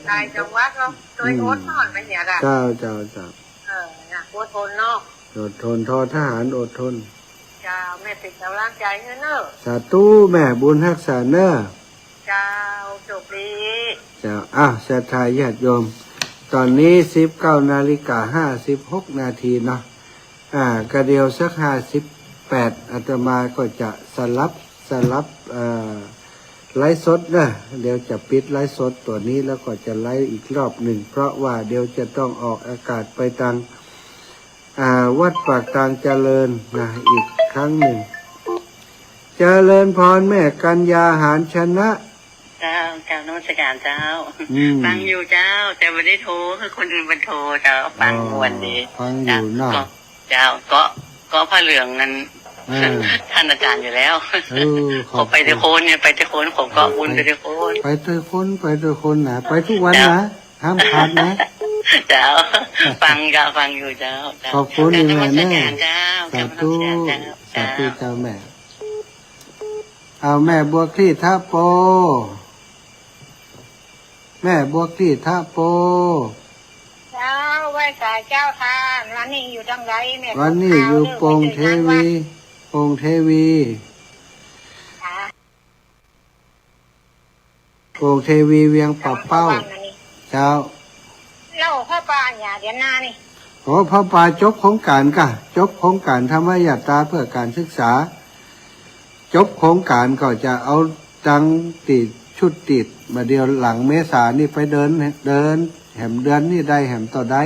หลายจังหวัดเนาะ โดย อืม อดฮ้อนไปเหียดะ เจ้า เจ้า เจ้า เออ นะ อดทนเนาะ อดทน ทอทหาร อดทน เจ้า แม่เป๋นก๋ำลังใจ๋หื้อเน่อ สาธุแม่ บุญฮักษาเน่อ เจ้า โชคดี เจ้า อ้าว ศรัทธาญาติโยม ต๋อนนี้สิบเก้านาฬิกาห้าสิบหกนาทีเนาะ อ่า กะเดี๋ยวสักห้าสิบแปด อาตมาก็จะสลับ สลับ เอ่อ ไลฟ์สดนะ เดี๋ยวจะปิดไลฟ์สดตั๋วนี้แล้วก็จะไลฟ์อีกรอบนึ่ง เพราะว่าเดี๋ยวจะต้องออกอากาศไปตาง อ่า วัดปากตางเจริญนะ อีกครั้งนึ่ง เจริญพรแม่กัญญา หาญชนะ เจ้า เจ้า นมัสการเจ้า อืม ฟังอยู่เจ้า แต่บ่ได้โทร คือคนอื่นเปิ้นโทรเจ้า ฟังม่วนดี อ๋อ ฟังอยู่เนาะ เจ้า ก็ เจ้า ก็ ก็ผ้าเหลืองนั้น เออ ท่านอาจารย์อยู่แล้ว เออ ขอบคุณ ขอไปแต่คนเนี่ย ไปแต่คน ขอก็บุญไปแต่คน ไปแต่คน ไปแต่คนนะ ไปทุกวันนะ เจ้า ห้ามขาดนะ เจ้า ฟังเจ้า ฟังอยู่เจ้า เจ้า ขอบคุณ กราบนมัสการ แม่เน่อ เจ้า สาธุ กราบนมัสการเจ้า สาธุ เจ้า เจ้าแม่ เอาแม่บัวคลี่ทะโป แม่บัวคลี่ทะโป เจ้า ไหว้สาเจ้าท่าน วันนี้อยู่ตางใดแม่ วันนี้อยู่โป่งเทวี โป่งเทวี ค่ะ โป่งเทวีเวียงป่าเป้า เจ้า แล้วผ้าป่าเนี่ยเดือนหน้านี่ โอ้ ผ้าป่าจบโครงก๋านก่ะ จบโครงก๋านธรรมยาตราเพื่อก๋านศึกษา จบโครงก๋านก็จะเอาตังค์ตี้ชุดตี้ บ่าเดี่ยวหลังเมษานี่ไปเดิน เดินแหมเดือนนี้ได้แหมเต้าใด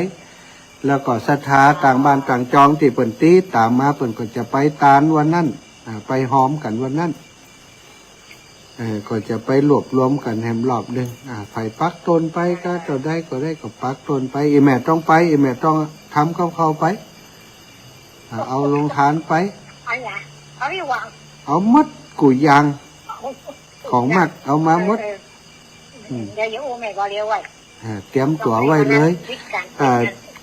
แล้วก็ศรัทธาต่างบ้านต่างจองตี้เปิ้นติดต๋ามมา เปิ้นก็จะไปตานวันนั้น อ่า ไปฮอมกั๋นวันนั้น เออ ก็จะไปรวบรวมกั๋นแหมรอบนึ่ง อ่า ใผปักตนไปก็ เต้าใดก็ได้ก็ปักตนไป อี่แม่ต้องไป อี่แม่ต้องทำกับข้าวไป อ่า เอาโฮงทานไป เอาหยัง เอาอีหยัง เอาหมดกู้อย่าง ของมักเอามาหมด เออ เออ อืม เดี๋ยว เดี๋ยวอู้แม่บ่าเลี้ยวไว้ อ่า เตรียมตั๋วไว้เลย อ่า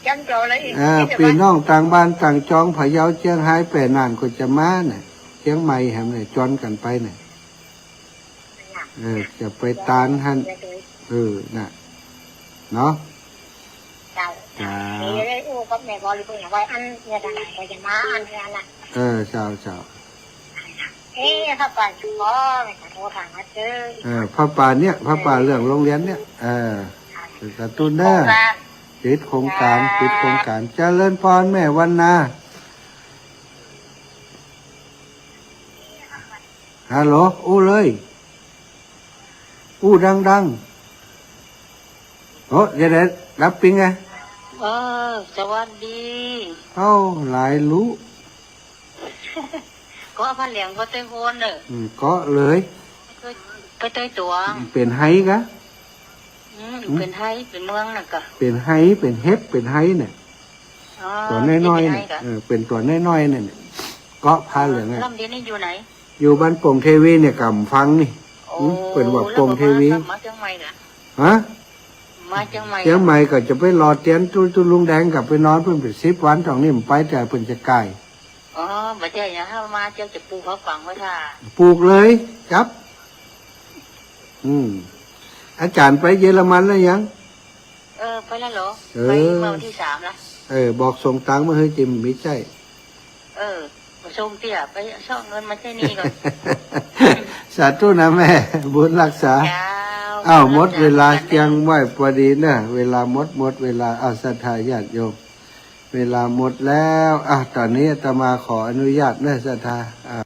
เตรียมตั๋วเลย อ่า ปี้น้องต่างบ้านต่างจอง พะเยา เจียงฮาย แป้น่านก็จะมาเนี่ย เจียงใหม่แหมเนี่ย จวนกั๋นไปเนี่ย เออ จะไปตานหั้น เออ น่ะ เนาะ เจ้า เจ้า เดี๋ยวได้อู้กับแม่บริบูรณ์ว่าอันเนี่ยทางไหนเขาจะมาอันเนี่ยนะ เออ เจ้า เจ้า เอ๊ะ ผ้าป่าอยู่บ่ แม่ขอโทษถามมาเจอ เออ ผ้าป่าเนี่ย ผ้าป่าเรื่องโฮงเฮียนเนี่ย เออ สาธุเน่อ โครงก๋าน ปิดโครงก๋าน จ้า ปิดโครงก๋าน เจริญพรแม่วันนา ฮัลโหล อู้เลย อู้ดังๆ โอ้ เดี๋ยวๆ ดับปิ้งไง เออ สวัสดี เอ้า หลายรู้ เกาะผาเหลือง เกาะเต๊ยโฮนเน่อ อืม เกาะเลย ไปเต๊ยตั๋ว เป๋นไฮกะ อืม อยู่ อืม เป๋นไฮ เป๋นเมืองน่ะกะ เป๋นไฮ เป๋นเห็บ เป๋นไฮเนี่ย อ๋อ ตั๋วน้อยๆ เนี่ย เป๋นไฮกะ เออ เป๋นตั๋วน้อยๆ เนี่ย เกาะผาเหลืองอะ อ๋อ ลำเดียวนี่อยู่ไหน อยู่บ้านโป่งเทวีเนี่ย ก่ำฟังนี่ โอ้ อืม เปิ้นว่าโป่งเทวี แล้วก็มา มาเจียงใหม่เหรอ ฮะ มาเจียงใหม่ เจียงใหม่ก็จะไปหล่อเตียนตุ๊ ตุ๊ลุงแดง ก็ไปนอนเปิ้นเป๋นสิบวัน ตรงนี้มันไปแต่เปิ้นจะไกล อ๋อ บ่ใจ้นะ ถ้ามาเจียงจะปลูกข้าวฝังไว้ถ้า ปลูกเลยครับ อืม อาจ๋ารย์ไปเยอรมันแล้วยัง เออ ไปแล้วเหรอ เออ ไปเมื่อวันที่สามละ เออ บอกส่งตังค์มาหื้อจิม มีใจ้ เออ มาส่งเตี้ย ไปเซาะเงินมาใจ้หนี้ก่อน สาธุนะแม่ บุญรักษา เจ้า อ้าว บุญรักษา หมดเวลา กันนะ เจียงใหม่พอดีนะ เวลาหมด หมดเวลา อ้าว ศรัทธาญาติโยม เวลาหมดแล้ว อ่ะ ต๋อนนี้อาตมาขออนุญาตนะ ศรัทธา อ่ะ